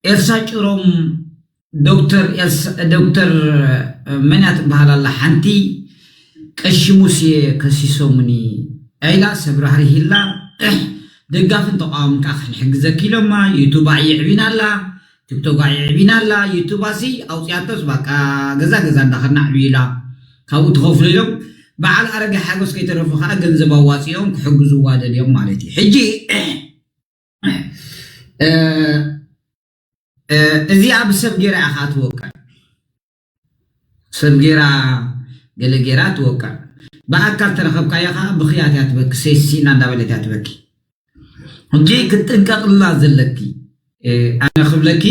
ኤልሳ ጭሮም፣ ዶክተር መን እያ ትበሃል ኣላ ሓንቲ፣ ቀሺ ሙሴ ከሲሶምኒ ኢላ ሰብ ራህሪሂላ። ደጋፍን ተቃዋምን ከዓ ክንሕግዘኪ ኢሎማ። ዩቱባ የዕቢና ኣላ፣ ቲክቶካ የዕቢና ኣላ። ዩቱባ ሲ ኣውፅያቶስ በቃ ገዛ ገዛ እንዳኸድና ዕብዩላ፣ ካብኡ ትኸፍሉ ኢሎም። በዓል ኣረጋይ ሓጎስ ከይተረፉ ከዓ ገንዘብ ኣዋፂኦም ክሕግዝዋ ደልዮም ማለት እዩ። ሕጂ እዚኣ ብሰብ ገይራ ኢኻ ትወቅዕ፣ ሰብ ገይራ ገለ ገይራ ትወቅዕ። ብኣካል ተረኸብካዮ ከዓ ብኽያት እያ ትበኪ፣ ሴሲና እንዳበለት እያ ትበኪ። ሕጂ ክትጥንቀቕላ ዘለኪ ኣነ ክብለኪ፣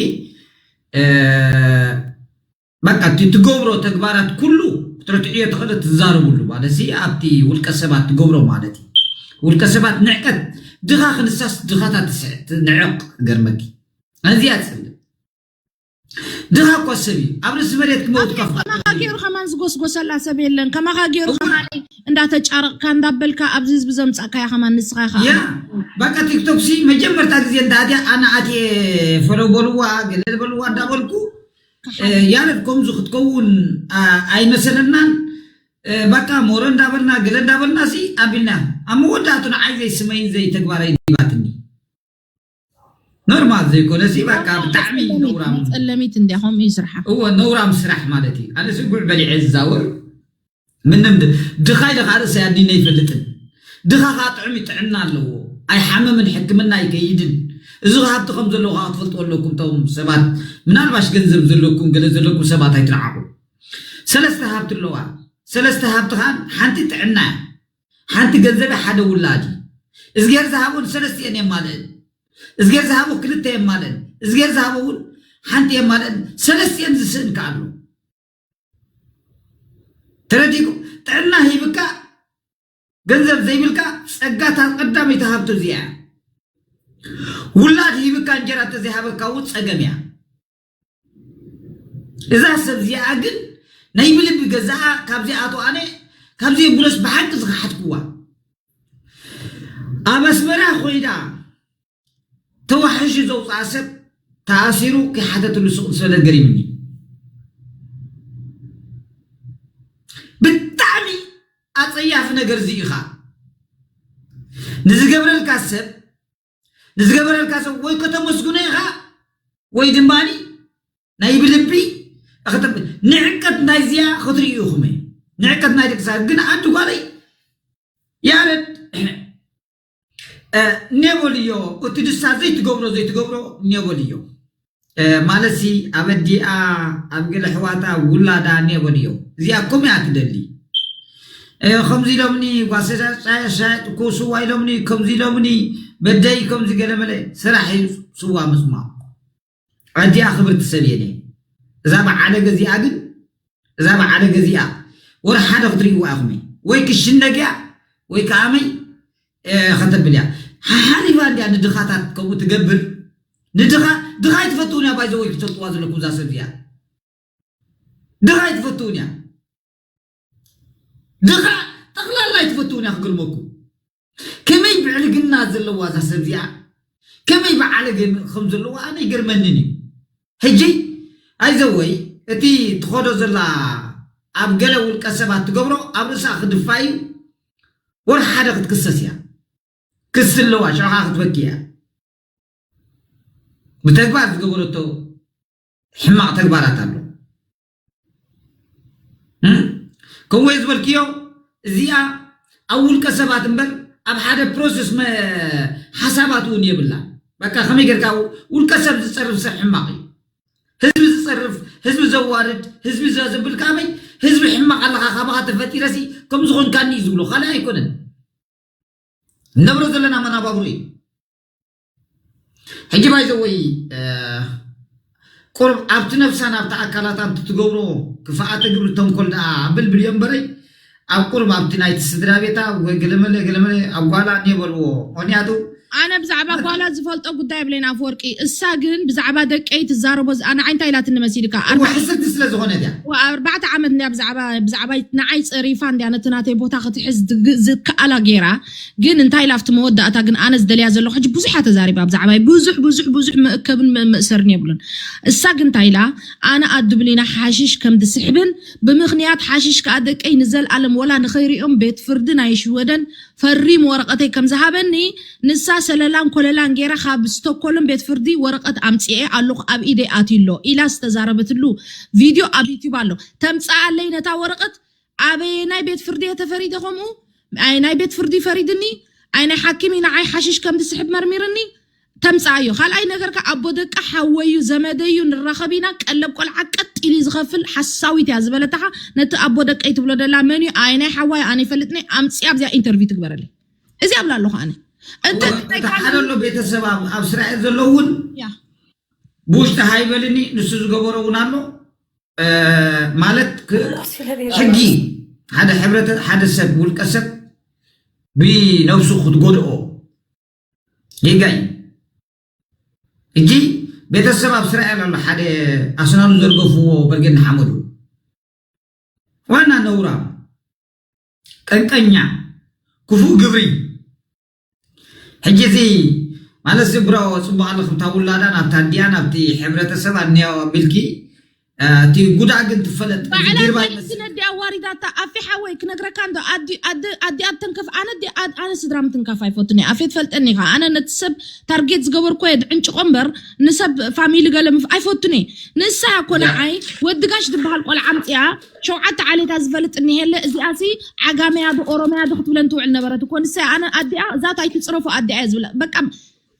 በቃ እቲ ትገብሮ ተግባራት ኩሉ ክትረትዕዮ ትኽእል፣ ትዛረብሉ ማለት ሲ ኣብቲ ውልቀ ሰባት ትገብሮ ማለት እዩ። ውልቀ ሰባት ንዕቀት ድኻ ክንሳስ ድኻታት ንዕቕ ገርመኪ። ኣዝያ ትጽልእ። ድኻ እኮ ሰብ እዩ ኣብ ርእሲ መሬት ክመውት ከፋ ከማኻ ገይሩ ከማን ዝጎስጎሰላ ሰብ የለን። ከማኻ ገይሩ ከማን እንዳተጫረቕካ እንዳበልካ ኣብዚ ህዝቢ ዘምጻእካያ ከማን ንስኻ ኢኻ። ያ በቃ ቲክቶክ ሲ መጀመርታ ግዜ እንዳድያ ኣነ ኣትየ ፈሎ በልዋ ገለ በልዋ እንዳበልኩ ያረድ ከምዚ ክትከውን ኣይመሰለናን። በቃ ሞረ እንዳበልና ገለ እንዳበልና ሲ ኣቢልና ኣብ መወዳእቱ ንዓይ ዘይስመይን ዘይተግባራይ ዲባትኒ ኖርማል ዘይኮነ ሲ በቃ ብጣዕሚ ነውራም ጸለሚት እንዲያ ከምኡ እዩ ስርሓ። እወ ነውራም ስራሕ ማለት እዩ። ኣነ ሲ ጉዕ በሊዐ ዝዛወር ምንም ድኻ ኢለ ከዓ ርእሰይ ኣዲነ ኣይፈልጥን። ድኻ ከዓ ጥዑም ጥዕና ኣለዎ፣ ኣይሓመምን፣ ሕክምና ኣይከይድን። እዚ ሃብቲ ከም ዘለዎ ከዓ ክትፈልጥዎ ኣለኩም። እቶም ሰባት ምናልባሽ ገንዘብ ዘለኩም ገለ ዘለኩም ሰባት ኣይትንዓቑ። ሰለስተ ሃብቲ ኣለዋ። ሰለስተ ሃብቲ ከዓ ሓንቲ ጥዕና እያ፣ ሓንቲ ገንዘብ እያ፣ ሓደ ውላድ እዩ። እዝጌር ዝሃቦ ንሰለስቲኤን የማልእን። እዝጌር ዝሃቦ ክልተ የማልእን። እዝጌር ዝሃቦ እውን ሓንቲ የማልእን። ሰለስቲኤን ዝስእን ከዓ ኣሎ። ተረዲእኩም? ጥዕና ሂብካ ገንዘብ ዘይብልካ ጸጋታ ቀዳመይቲ ሃብቱ እዚኣ እያ። ውላድ ሂብካ እንጀራ ተዘይሃበካ እውን ጸገም እያ። እዛ ሰብ እዚኣ ግን ናይ ብልቢ ገዛኣ ካብዚ ኣቶ ኣነ ካብዚ የብሎስ ብሓቂ ዝኸሓትክዋ ኣብ ኣስመራ ኮይዳ ተዋሕሹ ዘውፅኣ ሰብ ተኣሲሩ ከይሓተትሉ ስቕ ዝበለ ገሪምኒ። ብጣዕሚ ኣፀያፊ ነገር እዚ ኢኻ ንዝገብረልካ ሰብ ንዝገበረልካ ሰብ ወይ ከተመስግኖ ኢኻ ወይ ድማ ናይ ብልቢ ንዕቀት ናይዚኣ ክትርእዩ ኢኹም። ንዕቀት ናይ ደቂ ሰባት ግን ኣዲ ጓለይ ያረድ ኔበልዮ እቲ ድሳ ዘይትገብሮ ዘይትገብሮ ኔበልዮ ማለትሲ ኣብ ኣዲኣ ኣብ ገለ ኣሕዋታ ውላዳ ኔበልዮ እዚኣ ከምኡ እያ ትደሊ። ከምዚ ኢሎምኒ ጓሰሻ ሻጥኩ ስዋ ኢሎምኒ ከምዚ ኢሎምኒ በደይ ከምዚ ገለመለ ስራሕ እዩ ስዋ ምስማቕ። ኣዲኣ ክብርቲ ሰብ እየ እዛ በዓለገ እዚኣ ግን እዛ በዓለገ እዚኣ ወር ሓደ ክትርእይዋ ኢኹም ወይ ክሽነግያ ወይ ከኣመይ ከተብል እያ ሓሓሊፋ እንዲያ ንድኻታት ከምኡ ትገብር። ንድኻ ድኻ ኣይትፈትውን እያ ባይዘወይ ክትፈልጥዋ ዘለኩም እዛ ሰብ እዚኣ ድኻ ኣይትፈትውን እያ ድኻ ጠቕላላ ኣይትፈትውን እያ ክግርመኩም ከመይ ብዕልግና ዘለዋ እዛ ሰብ እዚኣ ከመይ ብዓለገ ከም ዘለዋ ኣነ ይገርመንን እዩ። ሕጂ ኣይዘወይ እቲ ትኸዶ ዘላ ኣብ ገለ ውልቀ ሰባት ትገብሮ ኣብ ርእሳ ክድፋ እዩ። ወር ሓደ ክትክሰስ እያ ክሲ ኣለዋ ሽዕኻ ክትበኪ እያ። ብተግባር ዝገበረቶ ሕማቕ ተግባራት ኣሎ። ከምኡ ዝበልክዮ እዚኣ ኣብ ውልቀ ሰባት እምበር ኣብ ሓደ ፕሮሰስ ሓሳባት እውን የብላ። በቃ ከመይ ጌርካ ውልቀ ሰብ ዝፀርፍ ሰብ ሕማቕ እዩ። ህዝቢ ዝፀርፍ ህዝቢ ዘዋርድ ህዝቢ ዘብል ከመይ ህዝቢ ሕማቕ ኣለካ ካባካ ተፈጢረሲ ከም ዝኾንካኒ እዩ ዝብሎ ካልእ ኣይኮነን። ነብሮ ዘለና መናባብሮ እዩ። ሕጂ ባይዘወይ ቁርብ ኣብቲ ነብሳ ናብቲ ኣካላታ እንትትገብሮ ክፍኣተ ግብሪ ተንኮል ደኣ ኣብል ብልዮ እምበረይ ኣብ ቁርብ ኣብቲ ናይቲ ስድራ ቤታ ወይ ገለመለ ገለመለ ኣብ ጓላ እኒኦ በልዎ። ምክንያቱ ኣነ ብዛዕባ ጓላ ዝፈልጦ ጉዳይ የብለይን ኣፈወርቂ። እሳ ግን ብዛዕባ ደቀይ ትዛረቦ ዝ- ንዓይ እንታይ ኢላትኒ መሲልካ? ኣርባ- ሕስርቲ ስለ ዝኾነት እያ። ኣርባዕተ ዓመት እንድያ ብዛዕባ ብዛዕባ ንዓይ ፀሪፋ እንድያ ነቲ ናተይ ቦታ ክትሕዝ ዝግ- ዝከኣላ ገይራ። ግን እንታይ ኢላ ኣብቲ መወዳእታ ግን ኣነ ዝደልያ ዘለኹ ሕጂ ብዙሓ ተዛሪባ ብዛዕባይ ብዙሕ ብዙሕ ብዙሕ መእከብን መ- መእሰርን የብሉን። እሳ ግን እንታይ ኢላ ኣነ ኣድብሊና ሓሽሽ ከም ዝስሕብን ብምኽንያት ሓሽሽ ከዓ ደቀይ ንዘልኣለም ወላ ንኸይሪኦም ቤት ፍርዲ ናይ ሽወደን ፈሪም ወረቐተይ ከም ዝሃበኒ ንሳ ሰለላን ኮለላን ገይራ ካብ ስቶኮልም ቤት ፍርዲ ወረቐት ኣምፅኤ ኣለኹ ኣብ ኢደይ ኣትዩ ኣሎ ኢላ ዝተዛረበትሉ ቪድዮ ኣብ ዩቲዩብ ኣሎ። ተምፅኣለይ ነታ ወረቐት ኣበየናይ ቤት ፍርዲ እየ ተፈሪደ ከምኡ ኣይ ናይ ቤት ፍርዲ ፈሪድኒ ኣይ ናይ ሓኪም እዩ ንዓይ ሓሽሽ ከም ዝስሕብ መርሚርኒ ተምፅኣዮ ካልኣይ ነገር ከ ኣቦ ደቃ ሓወዩ ዘመደዩ ንራኸብ ኢና ቀለብ ቆልዓ ቀጥ ኢሉ ዝኸፍል ሓሳዊት እያ ዝበለታኻ ነቲ ኣቦ ደቀይ ትብሎ ደላ መን እዩ ኣይ ናይ ሓዋይ ኣነ ይፈልጥኒ ኣምፅያ ኣብዚኣ ኢንተርቪው ትግበረለይ እዚ ኣብላ ኣለኹ ኣነ እንተ እታ ሓደ ኣሎ ቤተሰብ ኣብ ኣብ እስራኤል ዘሎ እውን ብውሽጢ ሃይበልኒ ንሱ ዝገበሮ እውን ኣሎ ማለት ክ- ሕጊ ሓደ ሕብረተ ሓደ ሰብ ውልቀ ሰብ ብነብሱ ክትጎድኦ ጌጋ እዩ። ሕጂ ቤተሰብ ኣብ እስራኤል ኣሎ ሓደ ኣስናኑ ዘርገፍዎ በርጌድ ንሓመዱ ዋና ነውራ ቀንቀኛ ክፉእ ግብሪ ሕጂ እዚ ማለት እዚ ብሮ ፅቡቅ ኣለኹም እታ ውላዳ ናብታ ኣዲኣ ናብቲ ሕብረተሰብ ኣኒያው ኣቢልኪ እቲ ጉዳ ግን ትፈለጥ ባዕላ ዲርባ ባዕልቲ ነዲ ኣዋሪዳታ ኣፌ ሓወይ ክነግረካ እንዶ ኣዲ ኣዲ ኣዲ ኣተንከፍ ኣነ ዲ ኣድ ኣነ ስድራ ምትንካፍ ኣይፈቱን እየ ኣፌ ትፈልጠኒ ኢኻ ኣነ ነቲ ሰብ ታርጌት ዝገበርኮ እየ ድዕንጭቆ እምበር ንሰብ ፋሚሊ ገለ ምፍ ኣይፈቱን እየ ንሳ እኮ ንዓይ ወዲ ጋሽ ዝበሃል ቆልዓ ኣምፅኣ ሸውዓተ ዓሌታት ዝፈልጥ እኒሄለ እዚኣሲ ዓጋመያ ዶ ኦሮመያ ዶ ክትብለን ትውዕል ነበረት እኮ ንሳ ኣነ ኣዲኣ እዛት ኣይትፅረፉ ኣዲኣ እየ ዝብላ በቃ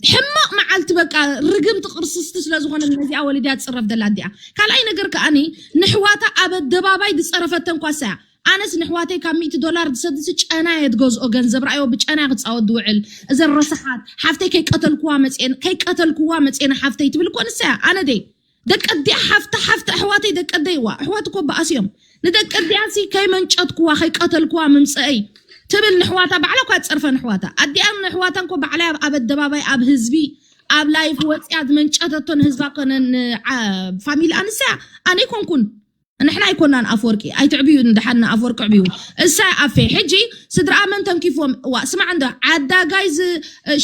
ሕማቕ መዓልቲ በቃ ርግምቲ ቅርስስቲ ስለ ዝኾነ ነዚኣ ወሊዳ ትፅረፍ ደላ ኣዲኣ ካልኣይ ነገር ከኣኒ ንሕዋታ ኣብ ኣደባባይ ዝፀረፈተን ኳሳያ ኣነስ ንሕዋተይ ካብ ሚእቲ ዶላር ዝሰድሲ ጨና እየ ትገዝኦ ገንዘብ ራእዮ ብጨና ክፃወት ዝውዕል እዘን ረስሓት ሓፍተይ ከይቀተልክዋ መፅኤን ከይቀተልክዋ መፅኤን ሓፍተይ ትብል እኮ ንሳያ ኣነ ደይ ደቂ ኣዲኣ ሓፍታ ሓፍታ ኣሕዋተይ ደቂ ኣደይ ዋ ኣሕዋት እኮ በኣስ እዮም ንደቂ ኣዲኣሲ ከይመንጨትክዋ ከይቀተልክዋ ምምፀአይ ትብል ንሕዋታ ባዕላ እኳ ትፀርፈ ንሕዋታ ኣዲኣን ንሕዋታን እኮ ባዕላ ኣብ ኣደባባይ ኣብ ህዝቢ ኣብ ላይፍ ወፅያ ዝመንጨተቶ ንህዝባ ኮነ ፋሚሊ ኣንስያ ኣነ ይኮንኩን ንሕና ኣይኮናን ኣፍወርቂ ኣይትዕብዩ ንድሓን ኣፍወርቂ ዕብዩ እሳ ኣፌ ሕጂ ስድራ መን ተንኪፎም ዋ ስማዕ እንዶ ዓዳጋይ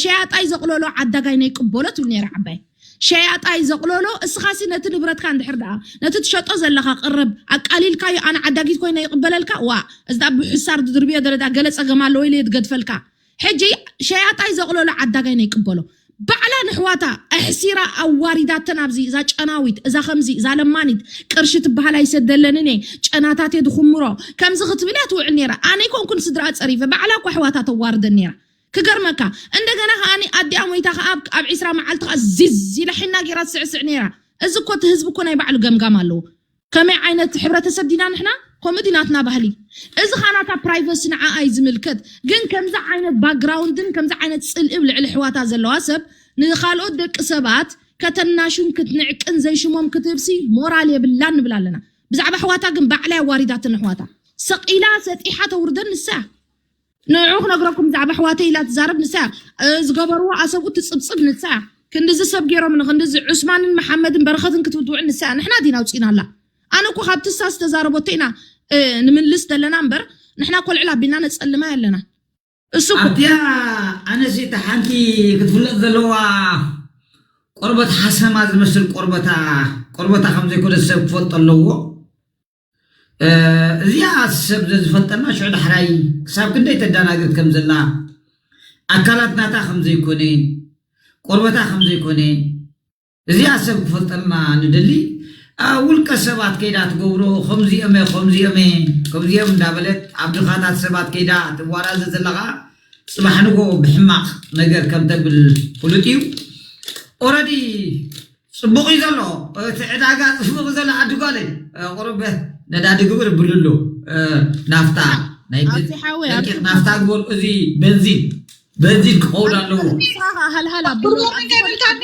ሸያጣይ ዘቕለሎ ዓዳጋይ ናይ ቅበሎ ትብል ነይራ ዓባይ ሸያጣይ ዘቕለሎ እስኻሲ ነቲ ንብረትካ እንድሕር ደኣ ነቲ ትሸጦ ዘለኻ ቅርብ ኣቃሊልካዮ ኣነ ዓዳጊት ኮይነ ይቕበለልካ ዋ እዚ ደኣ ብሕሳር ድድርብዮ ደረዳ ገለ ጸገም ኣለዎ ኢለ እየ ዝገድፈልካ ሕጂ ሸያጣይ ዘቕለሎ ዓዳጋይ ናይ ቅበሎ ባዕላ ንሕዋታ ኣሕሲራ ኣዋሪዳተን ኣብዚ እዛ ጨናዊት እዛ ከምዚ እዛ ለማኒት ቅርሺ ትበሃል ኣይሰደለንን እየ ጨናታት እየ ድኹምሮ ከምዚ ክትብል እያ ትውዕል ነይራ ኣነ ይኮንኩን ስድራ ጸሪፈ ባዕላ እኳ ኣሕዋታ ተዋርደን ነይራ ክገርመካ እንደገና ከኣኒ ኣዲኣ ሞይታ ከኣ ኣብ ዒስራ መዓልቲ ከኣ ዚዝ ኢላ ሒና ገይራ ትስዕስዕ ነይራ እዚ እኮ እቲ ህዝቢ እኮ ናይ ባዕሉ ገምጋም ኣለዎ ከመይ ዓይነት ሕብረተሰብ ዲና ንሕና ከምኡ ዲ ናትና ባህሊ እዚ ከኣ ናታ ፕራይቨሲ ንዓኣ እዩ ዝምልከት ግን ከምዚ ዓይነት ባክግራውንድን ከምዚ ዓይነት ፅልኢ ኣብ ልዕሊ ኣሕዋታ ዘለዋ ሰብ ንኻልኦት ደቂ ሰባት ከተናሹን ክትንዕቅን ዘይሽሞም ክትህብሲ ሞራል የብላን ንብል ኣለና ብዛዕባ ኣሕዋታ ግን ባዕላ የዋሪዳትን ኣሕዋታ ሰቒላ ሰጢሓ ተውርደን ንሳ ንዑ ክነግረኩም ብዛዕባ ኣሕዋተይ ኢላ ትዛረብ ንሳ እያ ዝገበርዎ ኣሰብኡ ትፅብፅብ ንሳ እያ ክንድዚ ሰብ ገይሮም ንክንድዚ ዑስማንን መሓመድን በረኸትን ክትብል ትውዕል ንሳ እያ ንሕና ዲና ኣውፂእናላ ኣነ እኮ ካብቲ እሳ ዝተዛረበቶ ኢና ንምልስ ዘለና እምበር ንሕና ኮልዕል ኣቢልና ነፀልማ ኣለና እሱ እኮ ኣብቲያ ኣነስ እታ ሓንቲ ክትፍለጥ ዘለዋ ቆርበት ሓሰማ ዝመስል ቆርበታ ቆርበታ ከም ዘይኮነ ሰብ ክፈልጦ ኣለዎ እዚኣ ሰብ ዘዝፈልጠና ሽዑ ዳሕራይ ክሳብ ክንደይ ተዳናግር ከም ዘላ ኣካላት ናታ ከም ዘይኮነ ቆርበታ ከም ዘይኮነ እዚኣ ሰብ ክፈልጠልና ንደሊ ውልቀ ሰባት ከይዳ ትገብሮ ከምዚኦመ ከምዚኦመ ከምዚኦም እንዳበለት ኣብ ድኻታት ሰባት ከይዳ ትዋራዘ ዘለኻ ፅባሕ ንጎ ብሕማቕ ነገር ከም ተብል ፍሉጥ እዩ ኦረዲ ፅቡቕ እዩ ዘሎ እቲ ዕዳጋ ፅቡቕ ዘሎ ዓዲ ጓለይ ቁሩብ ነዳዲ ግብር ብልሉ ናፍታ ናይ ናፍታ ግበሩ እዚ በንዚን በንዚን ክኸውን ኣለዎ ሃልሃል ኣቢልካኒ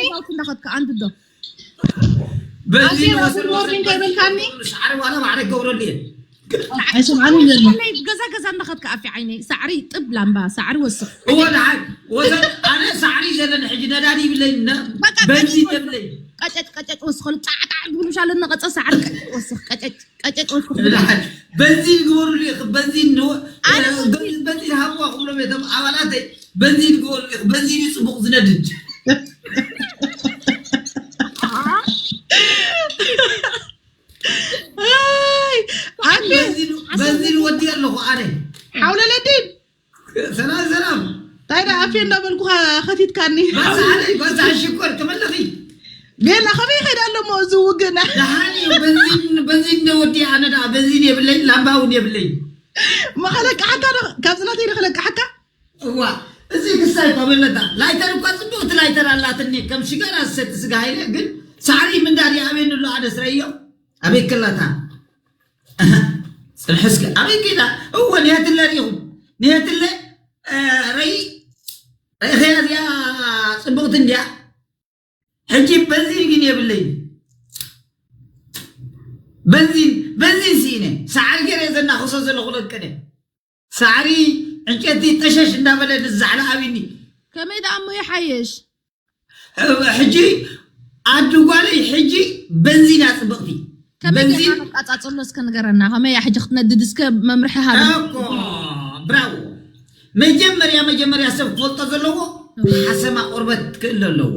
በዚ ወርኒንግ ኣይበልካኒ ሳዕሪ ዋላ ማዕረ ክገብረሉ እየ ኣይሰምዓንን ዘሎ። ገዛ ገዛ እንዳኸድካ ኣፊ ዓይነይ ሳዕሪ ጥብ ላምባ ሳዕሪ ወስኽ እወ ደሓን ወሰን ኣነ ሳዕሪ ዘለኒ ሕጂ ነዳዲ ይብለይ በቃ በንዚን ቀጭ- የብለይ ቀጨጭ ቀጨጭ ወስኸሉ ጣዕጣዕ ዝብሉ ሻለ እናቐፀ ሳዕሪ ቀጨጭ ወስኽ ቀጨጭ ቀጨጭ ወስኽ ደሓን በንዚን ግበሩሉ ኢኹ በንዚን ንወ- ኣነ በንዚን በንዚን ሃብዋ ክብሎም እቶም ኣባላተይ በንዚን ግበሩሉ ኢኹ በንዚን እዩ ፅቡቅ ዝነድድ ኣፌ በንዚን ወዲ ኣለኹ ኣነ ሓውለለዲን ሰላም ሰላም እንታይ ዳ ኣፌ እንዳበልኩኻ ከቲትካኒ በዛሓለይ በዛሕ ሽኮር ትመለኺ ቤላ ከመይ ይኸይድ ኣሎ እሞ እዚ ውግና ደሓን እዩ በንዚን በንዚን እንደ ወዲ ኣነ ደኣ በንዚን የብለይ ላምባ እውን የብለይ መኸለቃሓካ ዶ ካብዚ ናተይ ዶ ከለቃሓካ እዋ እዚ ክሳይ እኳ በለታ ላይተር እኳ ፅቡቅቲ ላይተር ኣላትኒ ከም ሽጋራ ዝሰቲ ስጋ ሃይለ ግን ሳዕሪ ምንዳድ ኣበይ ንሎ ኣደ ስረዮ ኣበይ ክላታ ፅንሕስከ ኣበይ ጌዳ እወ ንየትለ ሪኹም ንየትለ ረይ ረይኸያ እዚኣ ፅቡቅቲ እንዲያ ሕጂ በንዚን ግን የብለይ በንዚን በንዚን ስኢነ ሳዕሪ ገይረ ዘናኽሶ ዘለኹ ለቅነ ሳዕሪ ዕንጨቲ ጠሸሽ እንዳበለ ንዛዕላ ኣብኒ ከመይ ደኣ እሞ ይሓየሽ ሕጂ ኣዱ ጓለይ ሕጂ በንዚን ኣፅብቕቲ ከመይ በንዚን ጌርና ነቃፃፅሎ እስከ ንገረና ከመይ እያ ሕጂ ክትነድድ እስከ መምርሒ ሃብ እኮ ብራዎ መጀመርያ መጀመርያ ሰብ ክፈልጦ ዘለዎ ሓሰማ ቆርበት ክእለ ኣለዎ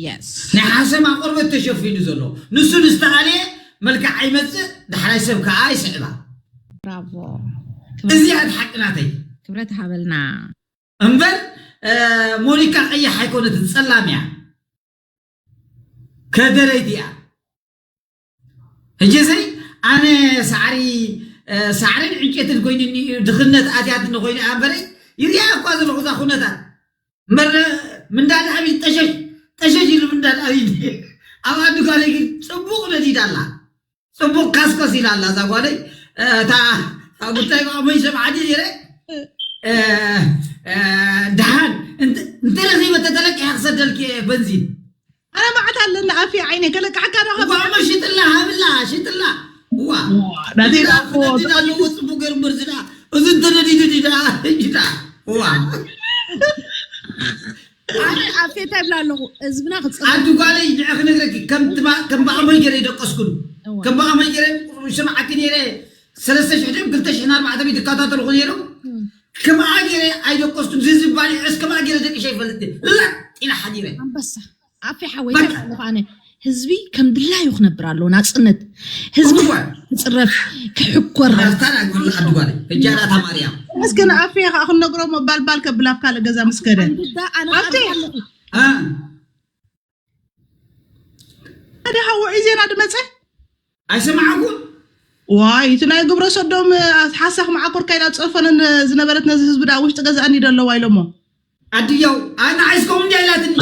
የስ ናይ ሓሰማ ቆርበት ተሸፊኑ ዘሎ ንሱ ንዝተኣለየ መልክዕ ኣይመፅእ ዳሕራይ ሰብ ከዓ ይስዕባ ብራቮ እዚኣ ሓቂ ናተይ ክብረት ሃበልና እምበር እ፣ ሞኒካ ቀያሕ ኣይኮነትን ፀላም እያ ከደረይቲ እያ ሕጂ ዘይ ኣነ ሳዕሪ እ፣ ሳዕርን ዕንጨትን ኮይኑኒ እዩ ድኽነት ኣትያትኒ ኮይኑ እያ እምበረይ ይሪኣ እኳ ዘለኹ እዛ ኩነታት እምበር ምንዳድ ዓብዪ ጠሸሽ ጠሸሽ ኢሉ ምንዳድ ዓብዪ ኣብ ኣዲ ጓለይ ግን ፅቡቕ ነዲዳ ኣላ ፅቡቕ ካስከስ ኢላ ኣላ እዛ ጓለይ እታ እታ ጉዳይ ከዓ መይሰብ ዓዲ ነይረ እ፣ እ፣ ደሓን እንተ- እንተረኺበ ተተለቂሐ ክሰደልኪ እየ በንዚን ኣነ ማዕት ኣለና ኣፊ ዓይነ ከለቃሕካ ዶ እዋ እሞ ሽጥላ ሃብላ ሽጥላ እዋ ናተይ ኣለዎ ፅቡቅ ገርምር ዝዳ እዚ እንተነዲዱ ዲዳ ዳ እዋ ኣነ ኣፌ እንታይ ብላ ኣለኹ ህዝብና ክፅብ ኣዱ ጓለይ ንዕ ክነግረኪ ከም ትባ- ከም ብኣሞይ ገይረ ይደቀስኩን ከም ብኣሞይ ገይረ ሽምዓኪ ነይረ ሰለስተ ሽሕ ድም ክልተ ሽሕን ኣርባዕተ ሚእቲ ይከታተልኩ ነይሩ ከምኣ ገይረ ኣይደቀስኩን ዝዝባሊዑስ ከምኣ ገይረ ደቂሸ ይፈልጥ ለጥ ኢለ ሓዲረ ኣንበሳ ኣፌ ሓወይ እንታይ ብላ ኣለኹ ኣነ ህዝቢ ከም ድላዩ ክነብር ኣለዎ ናፅነት ህዝቢ እዋ ክፅረፍ ክሕኮር ራስታን ኣግብላ ኣዱ ጓለይ እጃላታ ማርያም እስከ ንኣፌ ከዓ ክንነግሮ እሞ ባልባል ከብላ ኣብ ካልእ ገዛ ምስ ከደ ኣንድዳ ኣነ ኣፌ ኣለኹ እ፣ ሓደ ሃወዒ ዜና ድመፀ ኣይሰማዕኩን ዋይ እቲ ናይ ግብረ ሰዶም ሓሳኽ መዓኮር ካይዳ ፀፈንን ዝነበረት ነዚ ህዝቢ ዳ ውሽጢ ገዛእኒ ዶ ኣለዋ ኢሎሞ ኣድያው ንዓይስ ከምኡ እንዲያ ኢላትኒ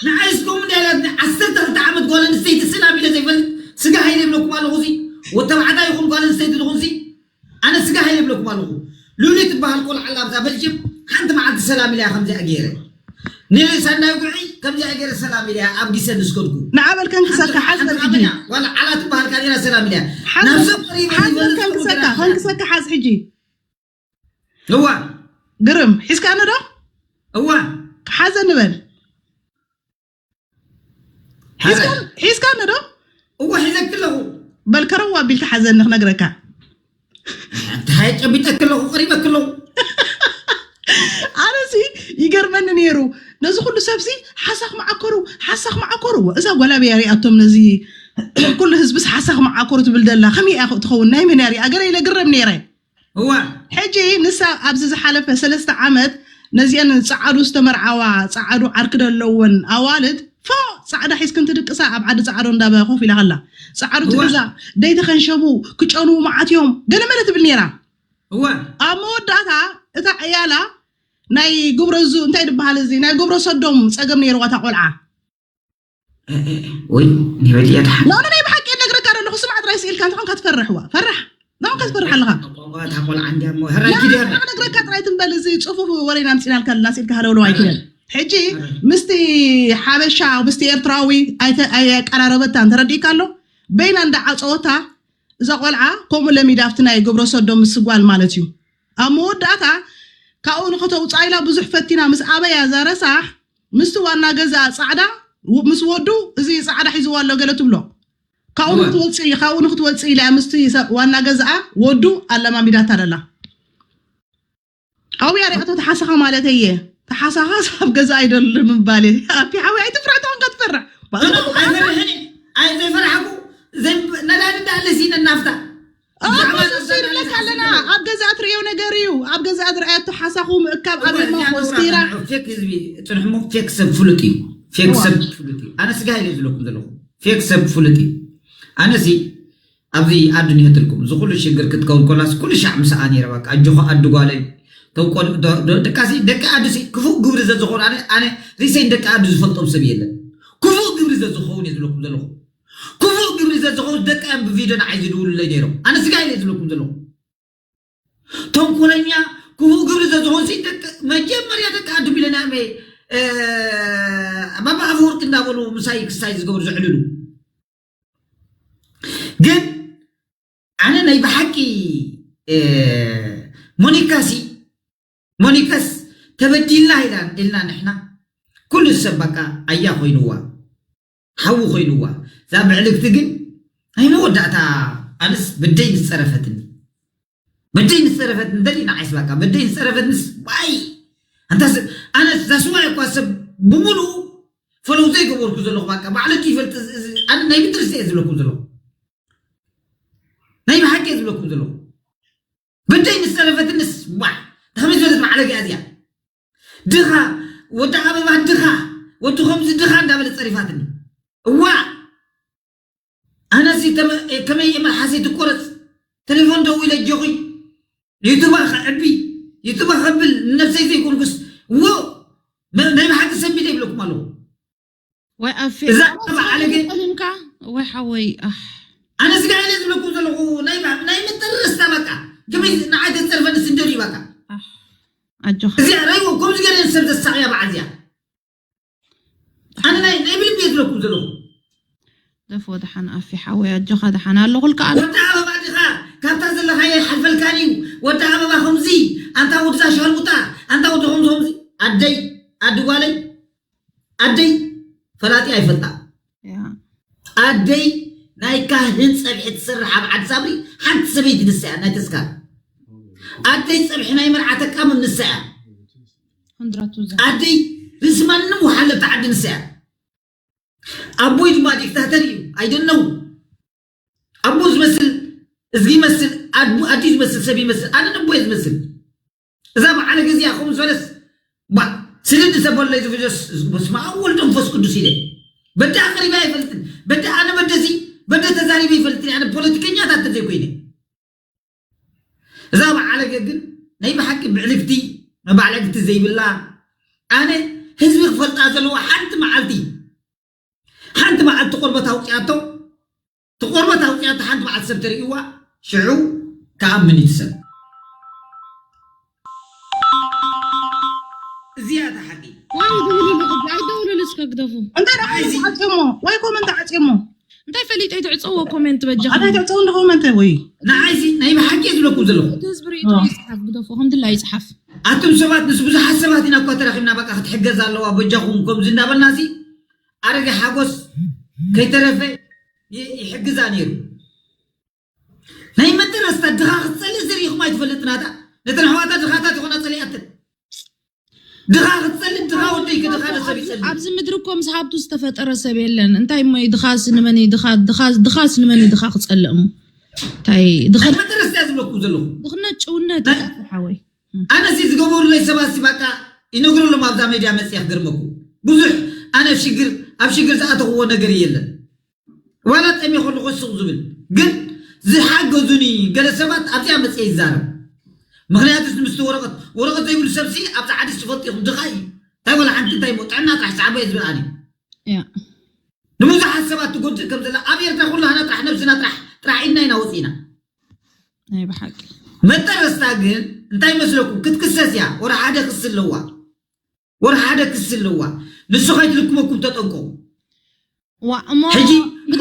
ንዓይስ ከምኡ እንዲያ ኢላትኒ ዓሰርተ ክልተ ዓመት ጓል ኣንስተይቲ ስላም ኢለ ዘይፈልጥ ስጋ ሃይለ ይብለኩም ኣለኹ ሲ ወተባዕታ ይኹን ጓል ኣንስተይቲ ትኹን ሲ ኣነ ስጋ ሃይለ ይብለኩም ኣለኹ ሉሊ ትበሃል ቆልዓ ኣላ ኣብዛ በልጅም ሓንቲ መዓልቲ ሰላም ኢለያ ከምዚኣ ገይረ ንሳናይ ጉዒ ከምዚኣ ገይረ ሰላም ኢለያ ኣብ ጊሰ ንስከድኩ ንዓበል ከንክሰካ ሓዝ በል ሕጂ ዋላ ዓላ ትበሃል ካሜራ ሰላም ኢለያ ሓዝ ናብ በል- ሰብ ቀሪበ ሓዝ በል ይፈልጥ ከንክሰካ ጉዳይ ከንክሰካ ሓዝ ሕጂ እዋ ግርም ሒዝካኒ ዶ እዋ ሓዘኒ በል ሓዘ ሒዝካኒ ዶ እዋ ሒዘክ ኣለኹ በል ከረዋ ኣቢልካ ሓዘኒ ክነግረካ እንታይ ጨቢጠክ ኣለኹ ቀሪበክ ኣለኹ ኣነሲ ይገርመኒ ነይሩ ነዚ ኩሉ ሰብሲ ሓሳኽ መዓኮሩ ሓሳኽ መዓኮሩ እዛ ጓላበያ ሪኣቶም ነዚ ኩሉ ህዝብስ ሓሳኽ መዓኮሩ ትብል ደላ ከመይ እያ ትኸውን ናይ መን እያ ሪኣ ገለ ኢለ ግረም ነይረ እዋ ሕጂ ንሳ ኣብዚ ዝሓለፈ ሰለስተ ዓመት ነዚአን ፃዓዱ ዝተመርዓዋ ፃዓዱ ዓርኪ ዘለወን ኣዋልድ ፎ ፃዕዳ ሒዝክን ትድቅሳ ኣብ ዓዲ ፃዕዶ እንዳበ ኮፍ ኢላ ከላ ፃዓዱ ትሕዛ ደይተኸንሸቡ ክጨንዉ መዓት እዮም ገለመለ ትብል ነይራ እዋ ኣብ መወዳእታ እታ ዕያላ ናይ ግብረ ዙ እንታይ ዝበሃል እዚ ናይ ግብረ ሰዶም ፀገም ነይርዋ እታ ቆልዓ ወይ ኒበል እያ ድሓን ኖ ናይ ብሓቂ ነግረካ ዘለኹ ስማዕ ጥራይ ስኢልካ እንተኾንካ ትፈርሕዋ ፈራሕ ኖ ከትፈርሕ ኣለኻ እታ ቆልዓ እንዲያ እሞ ሕራጅ ድያ ነግረካ ጥራይ ትንበል እዚ ፅፉፍ ወሬና ምፅናልካ ኣለና ስኢልካ ሃለውለው ኣይትበል ሕጂ ምስቲ ሓበሻ ምስቲ ኤርትራዊ ኣየቀራረበታን ተረዲእካ ኣሎ በይና እንዳዓፀወታ እዛ ቆልዓ ከምኡ ለሚዳ ኣብቲ ናይ ግብረ ሰዶም ምስ ጓል ማለት እዩ። ኣብ መወዳእታ ካብኡ ንክተውፅኣ ኢላ ብዙሕ ፈቲና ምስ ኣበያ እዛ ረሳሕ ምስቲ ዋና ገዛ ፃዕዳ ምስ ወዱ እዚ ፃዕዳ ሒዝዋ ኣሎ ገለ ትብሎ ካብኡ ንክትወፅእ ካብኡ ንክትወፅእ ኢላ ምስቲ ዋና ገዛኣ ወዱ ኣለማሚዳታ ደላ። ኣብያ ሪኣቶ ተሓሳኻ ማለት እየ። ተሓሳኻ ኣብ ገዛ ኣይደሉ ምባል እየ። ኣቲ ሓዊ ኣይትፍራሕ ተኾንካ ትፈርሕ። ኣይፈርሕን እየ። ኣይ ዘይፈራሕኩ ነዳዲ እንዳሃለ ሲነ ናፍታ እሱ ይብለካ ኣለና ኣብ ገዛ ትርእዮ ነገር እዩ። ኣብ ገዛ ዝረኣየቶ ሓሳኹ ምእካብ ኣበይ ሞኾ ስቲራ ፌክ ህዝቢ ፅንሕሞ ፌክ ሰብ ፍሉጥ እዩ። ፌክ ሰብ ፍሉጥ እዩ። ኣነ ስጋ ኢለ ዝለኩም ዘለኹ ፌክ ሰብ ፍሉጥ እዩ። ኣነሲ ኣብዚ ኣዱ ንህትልኩም እዚ ኩሉ ሽግር ክትከውን ኮላስ ኩሉ ሻዕ ምስኣ ነይረ በቃ ኣጆኻ ኣዱ ጓለይ ተንቆል ደቃሲ ደቂ ኣዱ ሲ ክፉእ ግብሪ ዘዝኸውን ኣነ ኣነ ሪሰይን ደቂ ኣዱ ዝፈልጦም ሰብ የለን። ክፉእ ግብሪ ዘዝኸውን እየ ዝብለኩም ዘለኹ ክፉእ ግብሪ ዘዝኸውን ደቂ ኣም ብቪድዮ ንዓይ ዝድውሉለይ ነይሮም ኣነ ስጋ ኢለ ዝብለኩም ዘለኹ ተንኮለኛ ክፉእ ግብሪ ዘዝኸውን ሲ ደቂ መጀመርያ ደቂ ኣዱ ቢለና ባባ ኣፈወርቂ እንዳበሉ ምሳይ ክሳይ ዝገብሩ ዝዕልሉ ግን ኣነ ናይ ብሓቂ ሞኒካሲ ሞኒካስ ተበዲልና ኢልና ንሕና ኩሉ ሰብ በቃ ኣያ ኮይንዋ ሓዊ ኮይንዋ እዛ ብዕልግቲ ግን ናይ መወዳእታ ኣነስ በደይ ዝፀረፈትኒ በደይ ዝፀረፈትኒ ደሊ ንዓይስ በቃ በደይ ዝፀረፈትንስ ዋይ ኣንታስ ኣነስ ዛስዋ እኳ ሰብ ብምሉኡ ፈለው ዘይገበርኩ ዘለኹ በቃ ባዕለኪ ይፈልጥ ኣነ ናይ ብትርስ እየ ዝብለኩም ዘለኹ ናይ ብሓቂ እየ ዝብለኩም ዘለኹ በደይ ምስ ጸረፈትንስ ዋ ከመይ ዝበለት ማዕለግ እያ እዚኣ ድኻ ወዲ ኣበባ ድኻ ወዲ ከምዚ ድኻ እንዳበለ ጸሪፋትኒ እዋ ኣነሲ ከመይ እየ መልሓሰይ ትቆረፅ ተሌፎን ደዊለ ጆኺ ዩቱባ ከዕቢ ዩቱባ ከብል ንነብሰይ ዘይኮንኩስ ዎ ናይ ብሓቂ ሰንቢደ ይብለኩም ኣለኹ ወይ ኣፌ እዛ ዓለገ ጠሊምካ ወይ ሓወይ ኣሕ ኣነ ስጋ ኢለ ዝብለኩም ዘለኹ ናይ ባ- ናይ መጠረስታ በቃ ከመይ ንዓይ ተፀርፈኒ ስደድ እዩ በቃ ኣሕ ኣጆኻ እዚኣ ራይዎ ከምዚ ገለ ሰብ ዘሳቕያ በዓል እዚኣ ኣነ ናይ ናይ ብልቢ እየ ዝብለኩም ዘለኹ ደፎ ደሓን ኣፌ ሓወይ ኣጆኻ ደሓን ኣለኹልካ ኣነ ወዲ ኣበባ ዲኻ ካብታ ዘለኻዮ ይሓልፈልካን እዩ ወዲ ኣበባ ከምዚ ኣንታ ወድዛ ሸርሙጣ ኣንታ ወዲ ከምዚ ከምዚ ኣደይ ኣዲ ጓለይ ኣደይ ፈላጢ ኣይፈልጣ ያ ኣደይ ናይ ካህን ፀብሒ ትሰርሕ ኣብ ዓዲ ሳምሪ ሓንቲ ሰበይቲ ንሳ እያ ናይ ተስካር ኣደይ ፀብሒ ናይ መርዓ ተቃምም ንሳ እያ hundred thousand ኣደይ ርእሲ ማንም ወሓለት ዓዲ ንሳ እያ ኣቦይ ድማ ዲክታተር እዩ ኣይደነው ኣቦ ዝመስል እዝጊ ይመስል ኣድቡ ኣዲ ዝመስል ሰብ ይመስል ኣነ ነቦ ዝመስል እዛ በዓለ ገዚኣ ከምኡ ዝበለስ ባ ስልዲ ሰበለይ ዝፍጀስ በስመ ኣብ ወልድ መንፈስ ቅዱስ ኢለ በደ ኣቅሪበ ኣይፈልጥን በደ ኣነ በደሲ በደ ተዛሪበ ይፈልጥን ኣነ ፖለቲከኛታት ተዘይኮይነ እዛ በዓለገ ግን ናይ ብሓቂ ብዕልግቲ መባዕለግቲ ዘይብላ ኣነ ህዝቢ ክፈልጣ ዘለዎ ሓንቲ መዓልቲ ሓንቲ መዓልቲ ቆርበት ኣውፅኣቶ ትቆርበት ኣውፅኣቶ ሓንቲ መዓልቲ ሰብ ተርእይዋ ሽዑ ክኣምን እዩ ሰብ እዚኣ እታ ሓቂ ወይ ደውልሉ ሕጂ ኣይደውልሉ እስከ ግደፉ እንታይ ደኣ ዓፂሞ ወይ ኮመንት ዓፂሞ እንታይ ፈሊጠ ይትዕፀዎ ኮሜንት በጃ ኣታ ተዕፀው እንደ ኮመንት ወይ ንዓይሲ ናይ ብሓቂ ዝብለኩም ዘለኹ እቲ ህዝቢ ርእይቶ ይፅሓፍ ግደፎ ከም ድላ ይፅሓፍ ኣቱም ሰባት ምስ ብዙሓት ሰባት ኢና እኳ ተራኺብና በቃ ክትሕገዝ ኣለዋ በጃኹም ከምዚ እንዳበልና ሲ ኣረገ ሓጎስ ከይተረፈ ይ- ይሕግዛ ነይሩ ናይ መጠረስታ ድኻ ክትፀልእ ዝርኢኹም ኣይትፈልጥናታ ነተን ኣሕዋታ ድኻታት ይኾና ፀሊኣተን ድኻ ክትፀልእ ድኻ ወደይ ክድኻ ሰብ ይፀልእ ኣብዚ ምድሪ እኮ ምስ ሃብቱ ዝተፈጠረ ሰብ የለን እንታይ እሞ እዩ ድኻስ ንመን እዩ ድኻ ድኻስ ድኻስ ንመን እዩ ድኻ ክፀልእ እሞ እንታይ ድኻ ናይ መጠረስታ ዝብለኩም ዘለኹ ድኽነት ጭውነት ሓወይ ኣነ ሲ ዝገበሩለይ ሰባት ሲ በቃ ይነግረሎም ኣብዛ ሜድያ መፅያ ክገርመኩ ብዙሕ ኣነ ሽግር ኣብ ሽግር ዝኣተኽዎ ነገር የለን ዋላ ጠሚኹ ኣለኹ ስቕ ዝብል ግን ዝሓገዙኒ ገለ ሰባት ኣብዚኣ መፅየ ይዛረብ ምክንያቱ ምስቲ ወረቐት ወረቐት ዘይብሉ ሰብ ሲ ኣብዛ ዓዲ ዝፈልጡ ኢኹም ድኻ እዩ እንታይ ወላ ሓንቲ እንታይ ሞ ጥዕና ጥራሕ ሰዓቦ እየ ዝብል ኣነ ያ ንብዙሓት ሰባት ትጎድእ ከም ዘላ ኣብ ኤርትራ ኩላህና ጥራሕ ነብስና ጥራሕ ጥራሕ ኢድና ኢና ወፂና ናይ ብሓቂ መጠረስታ ግን እንታይ መስለኩም ክትክሰስ እያ ወረ ሓደ ክሲ ኣለዋ ወረ ሓደ ክሲ ኣለዋ ንሱ ከይትልክመኩም ተጠንቀቁ ዋ እሞ ሕጂ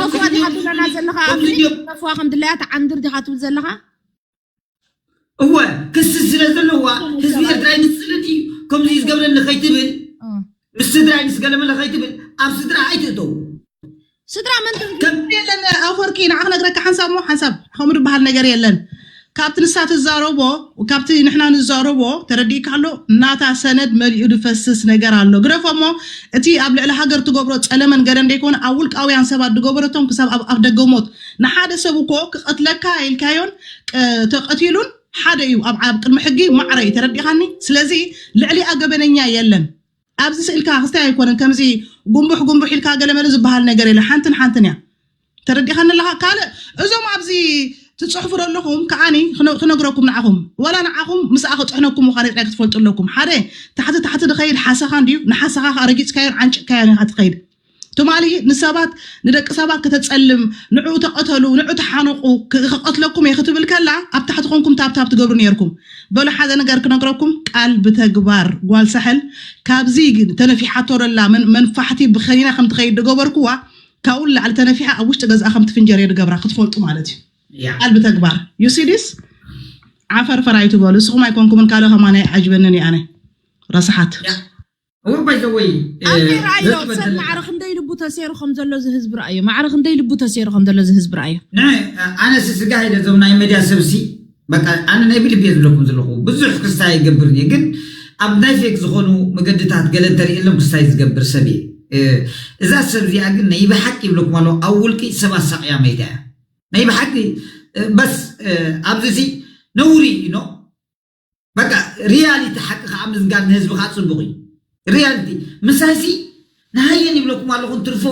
ተፍዋ ዲኻ ትብለና ዘለኻ? ኣብ ከምዚ ድዮም ተፍዋ ከም ድላያ ትዓንድር ዲኻ ትብል ዘለኻ? እወ ክሲ ስለ ዘለዋ ህዝቢ ኤርትራ ይንፅልን እዩ። ከምዚ እዩ ዝገብረኒ ከይትብል፣ እ። ምስ ስድራ ይንስገለመለ ከይትብል፣ ኣብ ስድራ ኣይትእተው። ስድራ መን ትብል? ከም የለን ኣፈወርቂ፣ ንዓ ክነግረካ ሓንሳብ እሞ ሓንሳብ ከምኡ ዝበሃል ነገር የለን። ካብቲ ንሳ ትዛረቦ፣ ካብቲ ንሕና ንዛረቦ ተረዲእካ ኣሎ። ናታ ሰነድ መሊኡ ዝፈስስ ነገር ኣሎ። ግደፎ እሞ፣ እቲ ኣብ ልዕሊ ሃገር ትገብሮ ጸለመን ገለን ደይኮነ፣ ኣብ ውልቃውያን ሰባት ዝገበረቶም ክሳብ ኣብ ኣፍ ደገ ሞት። ንሓደ ሰብ እኮ ክቐትለካ ኢልካዮን ቅ- ተቐቲሉን ሓደ እዩ። ኣብ ኣብ ቅድሚ ሕጊ ማዕረ እዩ። ተረዲኻኒ? ስለዚ ልዕሊኣ ገበነኛ የለን። ኣብዚ ስእልካ ክስታይ ኣይኮነን። ከምዚ ጉንቡሕ ጉንቡሕ ኢልካ ገለመለ ዝበሃል ነገር የለ። ሓንትን ሓንትን እያ። ተረዲኻኒ ኣለኻ? ካልእ እዞም ኣብዚ ትጽሕፉ ዘለኹም ከዓኒ ክነ- ክነግረኩም ንዓኹም፣ ዋላ ንዓኹም ምስኣ ክጥሕነኩም ምዃነ ጥራይ ክትፈልጡ ኣለኩም። ሓደ ታሕቲ ታሕቲ ድኸይድ ሓሰኻ እንድዩ፣ ንሓሰኻ ከዓ ረጊጽካዮን ዓንጭካዮን ኢኻ ትኸይድ። ትማሊ ንሰባት ንደቂ ሰባት ከተጸልም፣ ንዕኡ ተቐተሉ፣ ንዑ ተሓነቑ፣ ክ- ክቐትለኩም እየ ክትብል ከላ ኣብ ታሕቲ ኮንኩም ታብታብ ትገብሩ ነርኩም። በሉ ሓደ ነገር ክነግረኩም፣ ቃል ብተግባር ጓል ሳሕል ካብዚ ግን ተነፊሓቶ ደላ መን- መንፋሕቲ ብኸኒና ከም ትኸይድ ዝገበርኩዋ ካብኡ ንላዕሊ ተነፊሓ ኣብ ውሽጢ ገዝኣ ከም ትፍንጀር እየ ዝገብራ ክትፈልጡ ማለት እዩ። ያ ቃል ብተግባር you see this ዓፈር ፈራይ ትበሉ እስኹም ኣይኮንኩምን ካልእ ከማን ኣይዓጅበንን እየ ኣነ ረስሓት ያ እወ ባይዘወይ ኣንተ ረኣዮ ሰብ ማዕረ ክንደይ ልቡ ተሴሩ ከም ዘሎ እዚ ህዝቢ ረኣዮ። ማዕረ ክንደይ ልቡ ተሴሩ ከም ዘሎ እዚ ህዝቢ ረኣዮ። ንዕ ኣነስ ስጋ ሄደ እዞም ናይ መድያ ሰብሲ በቃ ኣነ ናይ ብልቤ ዝብለኩም ዘለኹ ብዙሕ ክስታ ይገብርን እየ ግን ኣብ ናይ ፌክ ዝኾኑ መገድታት ገለ እንተርእየሎም ክስታይ ዝገብር ሰብ እየ። እ፣ እዛ ሰብ እዚኣ ግን ናይ ብሓቂ ይብለኩም ኣለኹ ኣብ ውልቂ ሰብ ኣሳቕያ መይታ እያ። ናይ ብሓቂ እ፣ በስ እ፣ ኣብዚ ሲ ነውሪ ኖ በቃ ሪያሊቲ ሓቂ ከዓ ምዝንጋር ንህዝቢ ከዓ ፅቡቅ እዩ። ሪያሊቲ ምሳይሲ ንሃየን ይብለኩም ኣለኹ እንትርፎ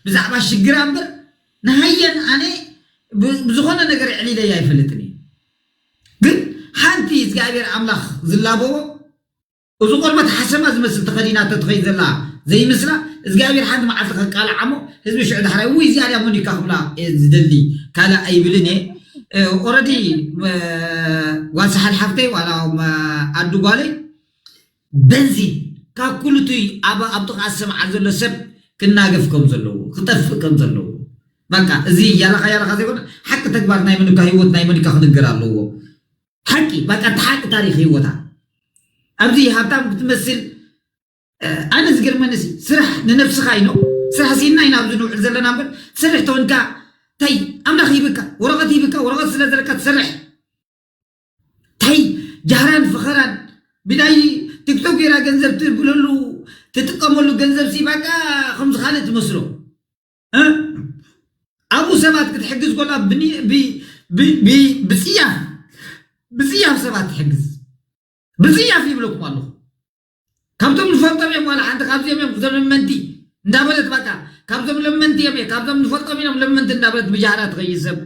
ብዛዕባ ሽግራ እምበር ንሃየን ኣነ ብ- ብዝኾነ ነገር ዕሊለይ ኣይፈልጥን እዩ። ግን ሓንቲ እግዚኣብሔር ኣምላኽ ዝላበዎ እዚ ቆርበት ሓሰማ ዝመስል ተኸዲና ተትኸይድ ዘላ ዘይምስላ እግዚኣብሔር ሓንቲ መዓልቲ ከቃልዓ እሞ ህዝቢ ሽዑ ዳሕራይ ውይ እዚኣ ድያ ሞኒካ ክብላ እየ ዝደሊ ካልእ ኣይብልን እየ። ኦረዲ ጓል ሰሓል ሓፍተይ ዋላ ኣዱ ጓለይ በንዚን ካብ ኩሉ እቲ ኣብ ኣብ ጥቓ ዝሰምዓ ዘሎ ሰብ ክናገፍ ከም ዘለዎ ክጠፍእ ከም ዘለዎ በቃ እዚ ያላኻ ያላኻ ዘይኮነ ሓቂ ተግባር ናይ መን እካ ህይወት ናይ መን እካ ክንገር ኣለዎ። ሓቂ በቃ እቲ ሓቂ ታሪክ ህይወታ ኣብዚ ሃብታም ክትመስል ኣነ ዝገርመኒ ሲ ስራሕ ንነብስኻ ኢኖ ስራሕ ሲና ኢና ኣብዚ ንውዕል ዘለና እምበር ትሰርሕ ተወንካ እንታይ ኣምላኽ ይብካ ወረቐት ይብካ ወረቐት ስለ ዘለካ ትሰርሕ እንታይ ጃህራን ፈኸራን ብናይ ቲክቶክ ጌራ ገንዘብ ትብለሉ ትጥቀመሉ ገንዘብ ሲ በቃ ከምዚ ካልእ ትመስሎ እ? ኣብኡ ሰባት ክትሕግዝ ኮላ ብኒ- ብ- ብ- ብ- ብፅያፍ ብፅያፍ ሰባት ትሕግዝ ብፅያፍ ይብለኩም ኣለኹ ካብቶም ንፈልጦም እዮም ዋላ ሓንቲ ካብዚኦም እዮም እዞም ለመንቲ እንዳበለት በቃ ካብዞም ለመንቲ እዮም እየ ካብዞም ንፈልጦም እዮም ለመንቲ እንዳበለት ብጃህራ ትኸይድ ሰብ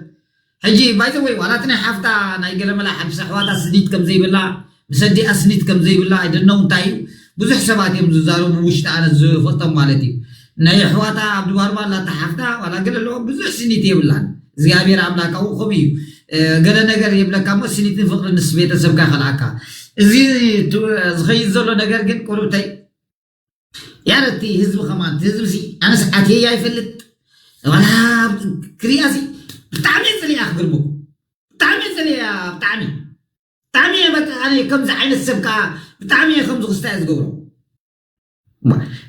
ሕጂ ባይዘወይ ዋላ እቲ ናይ ሓፍታ ናይ ገለመላ ሓብሲ ኣሕዋታ ስኒት ከም ዘይብላ ምስ ኣዲኣ ስኒት ከም ዘይብላ ኣይደነው እንታይ እዩ ብዙሕ ሰባት እዮም ዝዛረቡ ውሽጢ ኣነ ዝፈልጦም ማለት እዩ ናይ ኣሕዋታ ኣብ ድባርባ ኣላታ ሓፍታ ዋላ ገለ ኣለዎ ብዙሕ ስኒት የብላን እግዚኣብሔር ኣምላክ ኣብኡ ከምኡ እዩ ገለ ነገር የብለካ እሞ ስኒትን ፍቅርን ምስ ቤተሰብካ ይኸልኣካ እዚ ዝኸይድ ዘሎ ነገር ግን ቁሩብተይ ያረቲ ህዝቢ ከማን ህዝቢ ሲ ኣነስ ኣትየ ኣይፈልጥ ዋላ ክሪያ ሲ ብጣዕሚ እየ ዝፀልያ ክገርመኩም ብጣዕሚ እየ ዝፀልያ ብጣዕሚ ብጣዕሚ እየ በቃ ኣነ ከምዚ ዓይነት ሰብ ከዓ ብጣዕሚ እየ ከምዚ ክስታይ ዝገብሮ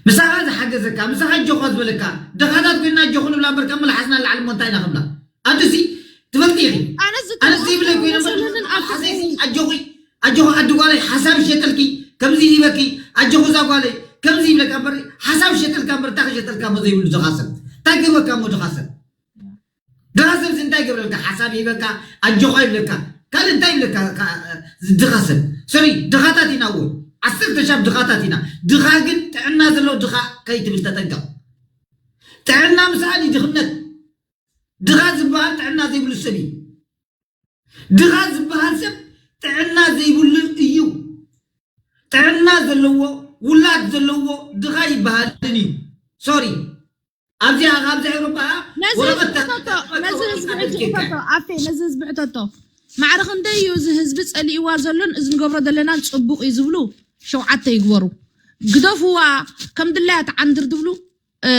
ምሳኻ ዝሓገዘካ ምሳኻ ኣጆኻ ዝበለካ ድኻታት ኮይና ኣጆኹ ንብላ እምበር ካብ መልሓስና ንላዕሊ እሞ እንታይ ኢና ክብላ ኣዱሲ ትፈልጢ ኢኺ ኣነ ዘይብለይ ኮይነ ኣጆኺ ኣጆኺ ኣዲ ጓለይ ሓሳብ ይሸጠልኪ ከምዚ ይበኪ ኣጆኺ እዛ ጓለይ ከምዚ ይብለካ እምበር ሓሳብ ይሸጠልካ እምበር እንታይ ክሸጠልካ እሞ ዘይብሉ ድኻ ሰብ እንታይ ክህበካ እሞ ድኻ ሰብ ድኻ ሰብ እንታይ ይገብረልካ ሓሳብ ይበካ ኣጆኻ ይብለካ ካልእ እንታይ ይብለካ ድኻ ሰብ ሶሪ ድኻታት ኢና እዎ ዓሰርተ ሻብ ድኻታት ኢና ድኻ ግን ጥዕና ዘለዎ ድኻ ከይትብል ተጠንቀቕ ጥዕና ምስኣን ድኽነት ድኻ ዝበሃል ጥዕና ዘይብሉ ሰብ እዩ ድኻ ዝበሃል ሰብ ጥዕና ዘይብሉ እዩ ጥዕና ዘለዎ ውላድ ዘለዎ ድኻ ይበሃልን እዩ ሶሪ ኣብዚኣ ካብዚ ኤውሮጳ ነዚ ህዝቢ ሕተቶ ነዚ ህዝቢ ሕጂ ሕተቶ ኣፌ ነዚ ህዝቢ ሕተቶ ማዕረ ክንደይ እዩ እዚ ህዝቢ ጸሊእዋ ዘሎን እዚ ንገብሮ ዘለና ጽቡቕ እዩ ዝብሉ ሸውዓተ ይግበሩ ግደፍዋ ከም ድላያ ተዓንድር ዝብሉ እ፣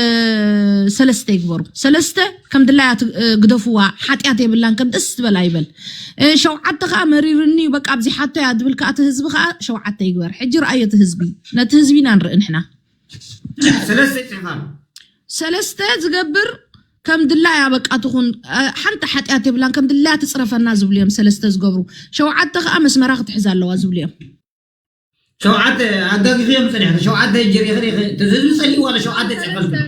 ሰለስተ ይግበሩ። ሰለስተ ከም ድላያ ት-፣ እ፣ ግደፍዋ፣ ሓጢኣት የብላን፣ ከም ደስ ዝበላ ይበል። እ፣ ሸውዓተ ከዓ መሪርኒ፣ በቃ ኣብዚ ሓቶ እያ ድብል ከዓ እቲ ህዝቢ ከዓ ሸውዓተ ይግበር። ሕጂ ረኣዮ እቲ ህዝቢ፣ ነቲ ህዝቢ ኢና ንርኢ ንሕና። ሰለስተ ይፅሕፋ ኣሎ። ሰለስተ ዝገብር ከም ድላያ በቃ ትኹን፣ እ፣ ሓንቲ ሓጢኣት የብላን፣ ከም ድላያ ትፅረፈና ዝብሉ እዮም ሰለስተ ዝገብሩ። ሸውዓተ ከዓ መስመራ ክትሕዝ ኣለዋ ዝብሉ እዮም። ሸውዓተ ኣጋጊኽዮም ጸኒሕካ፣ ሸውዓተ ጀሪኽን ኢኺ፣ እቲ ህዝቢ ጸሊእዋ ኣሎ፣ ሸውዓተ ጽሕፈልኩም።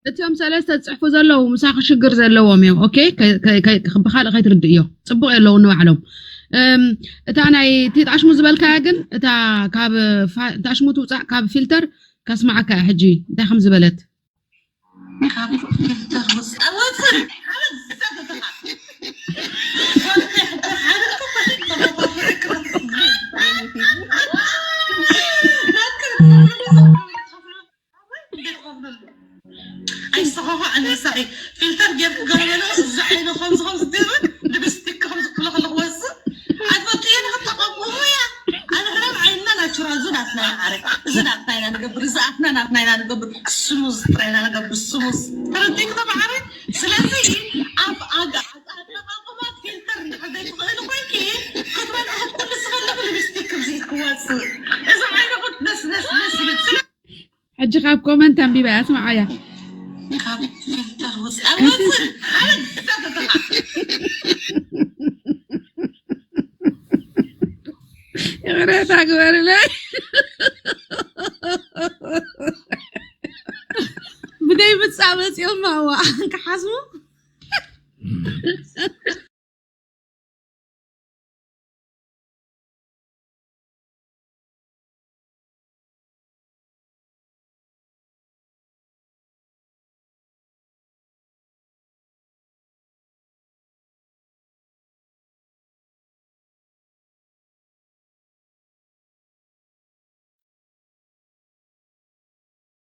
እቶም ሰለስተ ዝጽሕፉ ዘለዉ ምሳኺ ሽግር ዘለዎም እዮም። ኦኬ፣ ከ-፣ ከ-፣ ከ-፣ ብኻልእ ከይትርድእዮ። ጽቡቕ የለውን ንባዕሎም። እም፣ እታ ናይ እቲ ጣሽሙ ዝበልካያ ግን፣ እታ ካብ ፋ-፣ ጣሽሙ ትውጻእ ካብ ፊልተር ከስምዓካ እየ ሕጂ እንታይ ከም ዝበለት። ኣይሰኻኻ ኣነሳኺ ፊልተር ጌርኩ ገለ ገለ እዚ ዓይነ ከምዚ ከምዚ ገይሩ ልብስቲክ ከምዚ ክልኽልኽ ወስእ ኣትፈጥየ ንኽተቐብኡ እያ። ኣነ ሕራም ዓይንና ናቹራል፣ እዚ ናትና እዩ ማዕረ፣ እዚ ናትና ኢና ንገብር፣ እዚ ኣፍና ናትና ኢና ንገብር፣ ስሙዝ ጥራይ ኢና ንገብር፣ ስሙዝ። ተረዲእኪ ዶ ማዕረ? ስለዚ ኣብ ኣጋ-፣ ኣጠቓቕማ ፊልተር እንድሕር ዘይትኽእሊ ኮይንኪ፣ ክትመልእኺ ኩሉ ዝፈልግ ልብስቲክ ከምዚ ክወፅእ። እዚ ዓይነ ጉድ ነስ ነስ ነስ ይብል። ስለ ሕጂ ካብ ኮመንት ኣንቢባ እያ፣ ስምዓያ። ካብ ፊልተር ውፅእ ኣይወፅእ። ኣበይ ትዛተተኻ? ይቕሬታ ግበርለይ። ብደይ ብጻ መጺኦም ማዋ ክሓስቡ።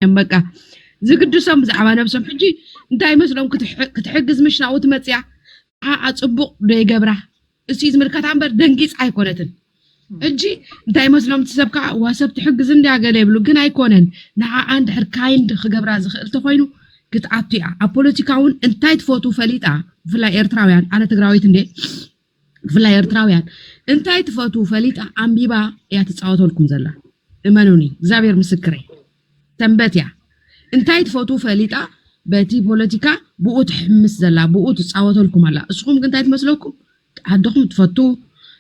እዮም። በቃ ዝግድሶም ብዛዕባ ነብሶም። ሕጂ እንታይ ይመስሎም? ክትሕ-፣ ክትሕግዝ ምሽ ናብኡ ትመጽያ? ንዓኣ ጽቡቕ ዶ ይገብራ? እሱ እዩ ዝምልከታ እምበር ደንጊጽ ኣይኮነትን። ሕጂ እንታይ ይመስሎም? እቲ ሰብ ከዓ ዋ ሰብ ትሕግዝ እንድያ ገለ ይብሉ፣ ግን ኣይኮነን። ንዓኣ እንድሕር ካይንድ ክገብራ ዝኽእል ተኾይኑ ክትኣቱ እያ። ኣብ ፖለቲካ እውን እንታይ ትፈቱ ፈሊጣ፣ ብፍላይ ኤርትራውያን፣ ኣነ ትግራዊት እንዴ፣ ብፍላይ ኤርትራውያን እንታይ ትፈቱ ፈሊጣ ኣንቢባ እያ ትጻወተልኩም ዘላ። እመኑኒ፣ እግዚኣብሔር ምስክረይ፣ ተንበት እያ። እንታይ ትፈቱ ፈሊጣ በቲ ፖለቲካ ብኡ ትሕምስ ዘላ፣ ብኡ ትጻወተልኩም ኣላ። እስኹም ግን እንታይ ትመስለኩም? ዓድኹም ትፈቱ፣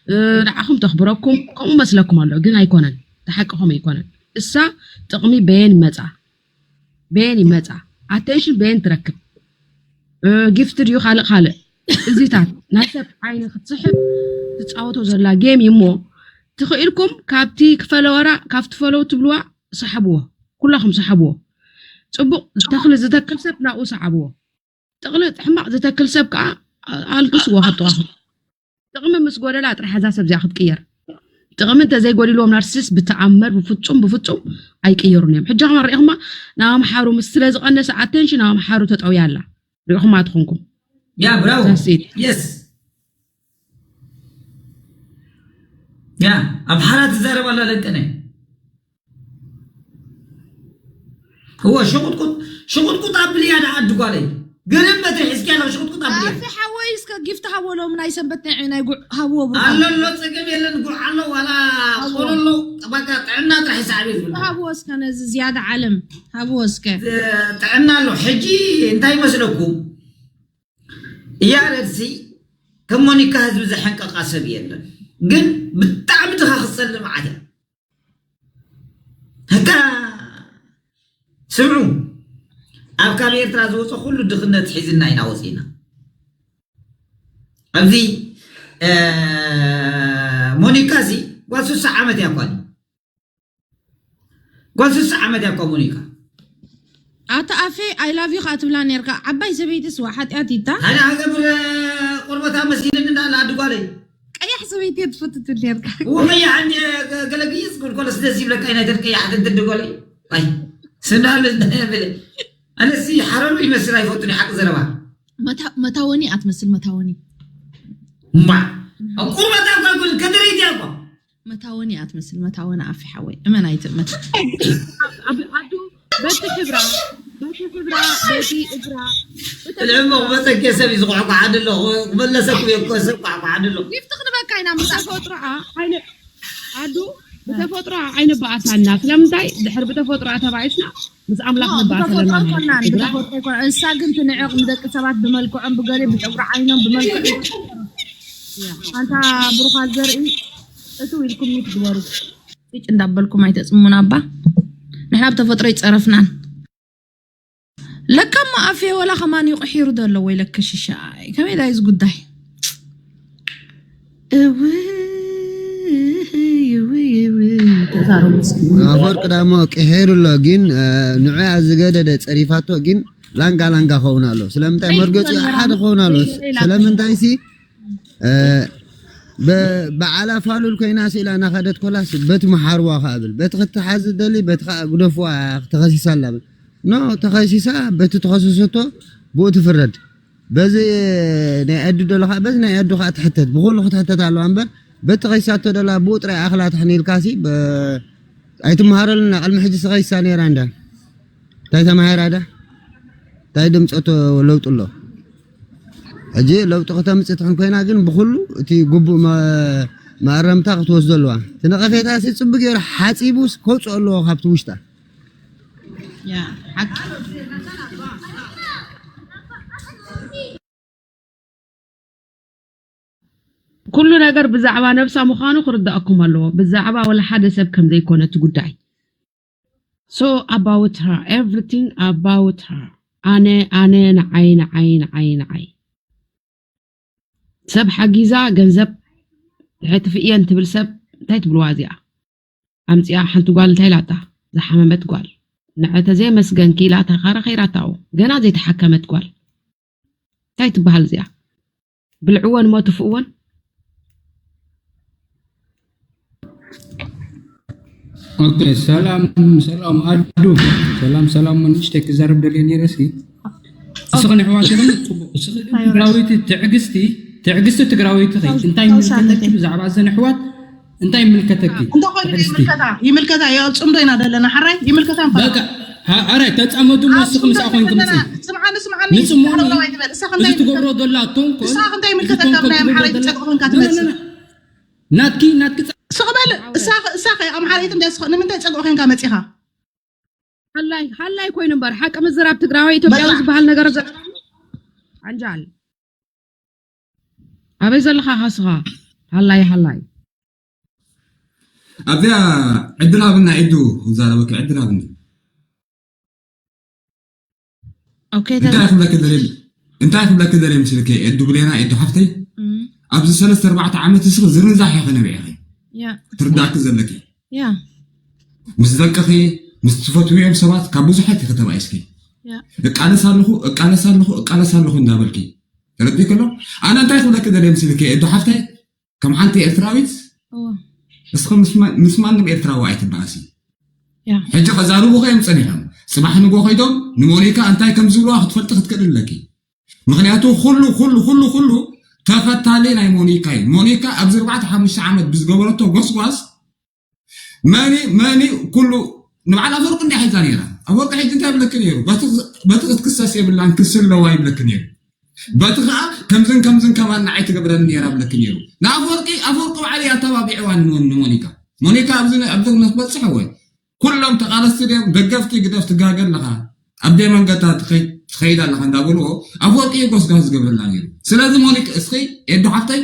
እ፣ ንዓኹም ተኽብረኩም፣ ከምኡ መስለኩም ኣሎ። ግን ኣይኮነን፣ ተሓቅኹም ኣይኮነን። እሳ ጥቕሚ በየን ይመጻ? በየን ይመጻ? ኣቴንሽን በየን ትረክብ? እ፣ ጊፍት ድዩ ካልእ ካልእ? እዚታት ናይ ሰብ ዓይኒ ክትስሕብ ትጻወቶ ዘላ ጌም እዩ እሞ፣ ትኽኢልኩም ካብቲ ክፈለወራ፣ ካብቲ ፈለው ትብልዋ ሰሓብዎ። ኩላኹም ሰሓብዎ። ጽቡቕ ተኽሊ ዝተክል ሰብ ናብኡ ሰሓብዎ። ጥቕሊ ሕማቕ ዝተክል ሰብ ከኣ ኣልግስዎ ካብ ጥቓኹም። ጥቕሚ ምስ ጎደላ ጥራሕ እዛ ሰብ እዚኣ ክትቅየር። ጥቕሚ እንተዘይጎዲልዎም ናርሲሲስት ብተኣምር ብፍጹም፣ ብፍጹም ኣይቅየሩን እዮም። ሕጂ ከማን ርኢኹማ ናብ ኣምሓሩ ምስ ስለ ዝቐነሰ ኣቴንሽን ናብ ኣምሓሩ ተጠውያ ኣላ። ርኢኹማ ትኾንኩም። ያ ብራቮ። That's it። የስ። ያ ኣምሓራ ትዛረብ ኣላ ለንቀነ። እወ ሽቁጥቁጥ፣ ሽቁጥቁጥ ኣብልያ ደኣ ዓዲ ጓለይ። ግርም በትሪ ሒዝኪ ኣለኺ ሽቁጥቁጥ ኣብልያ። ኣፌ ሓወይ እስከ ጊፍት ሃቦ ሎም ናይ ሰንበት ናይ፣ ናይ ጉዕ ሃብዎ ብሩኽ። ኣሎ ኣሎ ጸገም የለን ጉዕ ኣሎ ዋላ ሃብዎ። ቆሎ ኣሎ በቃ ጥዕና ጥራሕ ይስዓብ እዩ ዝብል። ሃብዎ እስከ ነዚ ዝያዳ ዓለም ሃብዎ እስከ። ጥዕና ኣሎ። ሕጂ እንታይ ይመስለኩም? እያ ረድሲ ከም ሞኒካ ህዝቢ ዘሐንቀቓ ሰብ የለን። ግን ብጣዕሚ ድኻ ክትጸልእ መዓት እያ። ህካ ስምዑ፣ ኣብ ካብ ኤርትራ ዝወፀ ኩሉ ድኽነት ሒዝና ኢና ወፂና። ኣብዚ፣ እ፣ ሞኒካ ሲ ጓል ስሳ ዓመት እያ እኳ። ጓል ስሳ ዓመት እያ እኳ ሞኒካ። ኣታ ኣፌ፣ I love you ከኣ ትብላ ነርካ። ዓባይ ሰበይቲ ስዋ ሓጢኣት ይታ። ኣነ ሃገብር ቁርበታ መሲልኒ እንዳለ ኣዲ ጓለይ። ቀያሕ ሰበይቲ እየ ትፈቱ ትብል ነርካ። እዎ ቀያሕ እንዲ ገ-፣ ገለ ግይጽ ክብል ኮለስ ደስ ይብለካ፣ ናይ ተን ቀያሕ እንትን ጓለይ። ኣይ፣ ስናል እንዳለ። ኣነሲ ሓረሩ ይመስል ኣይፈቱን ሓቂ ዘረባ። መታ-፣ መታወኒ ኣትመስል መታወኒ። እማ፣ ኣብ ቁርበታ እኳ ይኩን ከደረይቲ እኳ። መታወኒ ኣትመስል መታወኒ ኣፊ ሓወይ። እመን ኣይትእመን። ኣብ ዓዱ በቲ ሕብራ፣ በቲ እቲ እግራ ልዕሞ ክመፀኪ ሰብ እዩ ዝቋዕቋዓዲ ኣሎ። ክመለሰኩም እየ እኮ ሰብ ቋዕቋዓዲ ኣሎ። ጊፍቲ ክንበካ ኢና ምስ ተፈጥሮኣ ኣይነ ኣዱ ብተፈጥሮኣ ኣይንበኣሳና። ስለምንታይ ድሕር ብተፈጥሮኣ ተባኢስና ምስ ኣምላኽ ንበኣስ ኣለና ማለት እዩ። እግራ እሳ ግን ትንዕቕ ንደቂ ሰባት ብመልክዖም ብገሌ ብጨጉሪ ዓይኖም ብመልክዑ ኣንታ ብሩኻት ዘርኢ እትው ኢልኩም ሚት ግበሩ። ጭ እንዳበልኩም ኣይተፅሙን ኣባ ንሕና ብተፈጥሮ ይፀረፍናን ለካ እሞ ኣፌ ወላ ከማን ይቑሒሩ ዘሎ ወይ ለከ ሽሻይ ከመይ ዳዩ እዚ ጉዳይ እውይ እውይ እውይ ተዛረቡ እስኪ ኣፈወርቂ ዳሞ ቅሒሩ ኣሎ ግን ንዑ ዝገደደ ፀሪፋቶ ግን ላንጋ ላንጋ ከውን ኣሎ ስለምንታይ መርገፂ ሓደ ከውን ኣሎ ስለምንታይ ሲ በዓላ ፋሉል ኮይና ስኢላ እናኸደት ኮላስ በቲ መሓርዋ ከብል በቲ ክትሓዝ ደሊ በቲ ከዓ ግደፍዋ ተኸሲሳ ኣላ ብል ኖ ተኸሲሳ በቲ ተኸሰሰቶ ብኡ ትፍረድ በዚ ናይ ኣዱ ደሎ ከዓ በዚ ናይ ኣዱ ከዓ ትሕተት ብኩሉ ክትሕተት ኣለዋ እምበር በቲ ተኸሲሳቶ ደላ ብኡ ጥራይ ኣኽላ ትሕኒልካሲ ኣይትመሃረልና ቅድሚ ሕጂ ተኸሲሳ ነይራ እንዳ እንታይ ተማሂራ ዳ እንታይ ድምፀቶ ለውጡ ኣሎ ሕጂ ለውጢ ከተምፅእ ትኾን ኮይና ግን ብኩሉ እቲ ግቡእ መ- መኣረምታ ክትወስዶ ኣለዋ እቲ ነቐፌታ ሲ ፅቡቅ ገይሩ ሓፂቡ ከውፅኦ ኣለዎ ካብቲ ውሽጣ ኩሉ ነገር ብዛዕባ ነብሳ ምዃኑ ክርዳእኩም ኣለዎ። ብዛዕባ ወላ ሓደ ሰብ ከም ዘይኮነ እቲ ጉዳይ። So about her, everything about her. ኣነ ኣነ ንዓይ ንዓይ ንዓይ ንዓይ ሰብ ሓጊዛ ገንዘብ ሕትፍእየን ትብል ሰብ እንታይ ትብልዋ እዚኣ? ኣምፂኣ ሓንቲ ጓል እንታይ ኢላታ? ዝሓመመት ጓል ንዐ ተዘየመስገንኪ ኢላታ ካረ ከይራታው ገና ዘይተሓከመት ጓል እንታይ ትበሃል እዚኣ? ብልዕወን እሞ ትፍእወን። ኦኬ ሰላም ሰላም ኣዱ ሰላም ሰላም ሞ ንእሽተይ ክዛረብ ደልየ ነይረ እስኪ እስኺ ንሕዋትኽን ፅቡቅ እስኺ ግን ትግራወይቲ ትዕግስቲ ትዕግስቲ ትግራወይቲ ኸ እንታይ ይምልከተኪ ብዛዕባ እዘን ኣሕዋት እንታይ ይምልከተኪ እንተኾይኑ ይምልከታ ይምልከታ እዮ ፅምዶ ኢና ዘለና ሓራይ ይምልከታ በቃ ኣራይ ተፃመዱ ሞ እስኺ ምስኣ ኮይንኩም ፅምዓኒ ስምዓኒ ንፅምዓኒ እዚ ትገብሮ ዘላ ተንኮል ንስኻ ክንታይ ይምልከተካ ብናይ ኣምሓራይ ትፀጥቂ ኮይንካ ትመፅእ ናትኪ ናትኪ ስቕ በል እሳ እሳ ከ ኣምሓረይቲ እንድያ ስቕ ንምንታይ ጸግዒ ኮንካ መጺኻ ሃላይ ሃላይ ኮይኑ እምበር ሓቂ ምዝራብ ትግራዋይ ኢትዮጵያዊ ዝበሃል ነገር ዘ- ዓንጃል ኣበይ ዘለኻ ካስኻ ሃላይ ሃላይ ኣብዚኣ ዕድል ሃብና ኢዱ ዛረበኪ ዕድል ሃብኒ ኦኬ እንታይ ክብለኪ ደልየ እንታይ ክብለኪ ደልየ ምስልኪ ኤዱ ብሌና ኤዱ ሓፍተይ ኣብዚ ሰለስተ ኣርባዕተ ዓመት እስኺ ዝርንዛሕ ኢኺ ነቢዕኺ ያ ትርዳእኪ ዘለኪ ያ ምስ ደቅኺ ምስ ትፈትውዮም ሰባት ካብ ብዙሓት ኢኺ ተባኢስኪ ያ እቃለስ ኣለኹ እቃለስ ኣለኹ እቃለስ ኣለኹ እንዳበልኪ ተረዲእኪ ኣሎ ኣነ እንታይ ክብለኪ ደልየ ምስልኪ ኤዱ ሓፍተይ ከም ሓንቲ ኤርትራዊት እዎ እስኺ ምስ ማንም ኤርትራዊ ኣይትበኣሲ ያ ሕጂ ከዛርቡኺ እዮም ጸኒሖም ጽባሕ ንጎ ከይዶም ንሞኒካ እንታይ ከም ዝብልዋ ክትፈልጢ ክትክእል ኣለኪ ምኽንያቱ ኩሉ ኩሉ ኩሉ ኩሉ ተኸታሊ ናይ ሞኒካ እዩ ሞኒካ ኣብዚ ኣርባዕተ ሓሙሽተ ዓመት ብዝገበረቶ ጎስጓስ መኒ መኒ ኩሉ ንባዕል ኣፈወርቂ እንዳ ሒዛ ነይራ ኣፈወርቂ ሕጂ እንታይ ይብለኪ ነይሩ በቲ ክትክሰስ የብላን ክሲ ኣለዋ ይብለኪ ነይሩ በቲ ከዓ ከምዝን ከምዝን ከማን ንዓይ ትገብረኒ ነይራ ብለኪ ነይሩ ንኣፈወርቂ ኣፈወርቂ ባዕሉ ኣተባቢዕዋ ንሞኒካ ሞኒካ ኣብዚ ኣብዚ ክትበፅሕ ወይ ኩሎም ተቃለስቲ ድዮም ደገፍቲ ግደፍ ትጋገ ኣለካ ኣብ ደይ መንገታ ትኸይድ ኣለካ እንዳበልዎ ኣፈወርቂ እዩ ጎስጓስ ዝገብረላ ነይሩ ስለዚ ሞኒክ እስኪ ኤዱ ሓፍተይ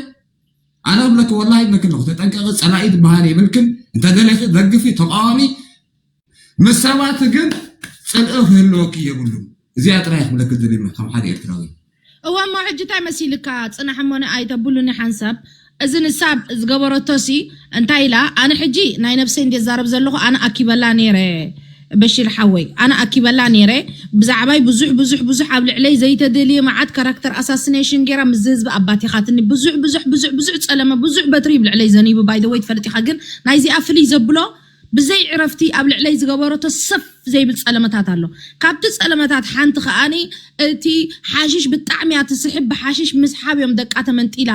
ኣነ ብለኪ ወላሂ ብለኪ ኣለኩ ተጠንቀቂ ፀላኢ ዝበሃል የብልክን እንተደለኪ ደግፊ ተቃዋሚ ምስ ሰባት ግን ፅልኢ ክህልወኪ የብሉን እዚኣ ጥራይ ክብለኪ ዝደሊ ከም ሓደ ኤርትራዊ እዋ እሞ ሕጂ እንታይ መሲልካ ፅናሕ እሞ ንኣይ ተብሉኒ ሓንሳብ እዚ ንሳ ዝገበረቶ ሲ እንታይ ኢላ ኣነ ሕጂ ናይ ነብሰይ እንደ ዛረብ ዘለኹ ኣነ ኣኪበላ ነይረ በሽር ሓወይ ኣነ ኣኪበላ ነይረ ብዛዕባይ ብዙሕ ብዙሕ ብዙሕ ኣብ ልዕለይ ዘይተደልየ መዓት ካራክተር ኣሳሲኔሽን ገይራ ምስ ህዝቢ ኣባቲኻትኒ ብዙሕ ብዙሕ ብዙሕ ብዙሕ ፀለመ ብዙሕ በትሪ ይብ ልዕለይ ዘኒቡ ባይደወይ ትፈልጥ ኢኻ ግን ናይዚኣ ፍልይ ዘብሎ ብዘይ ዕረፍቲ ኣብ ልዕለይ ዝገበረቶ ሰፍ ዘይብል ጸለመታት ኣሎ። ካብቲ ጸለመታት ሓንቲ ከኣኒ እቲ ሓሽሽ ብጣዕሚ እያ ትስሕብ፣ ብሓሽሽ ምስሓብ እዮም ደቃ ተመንጢላ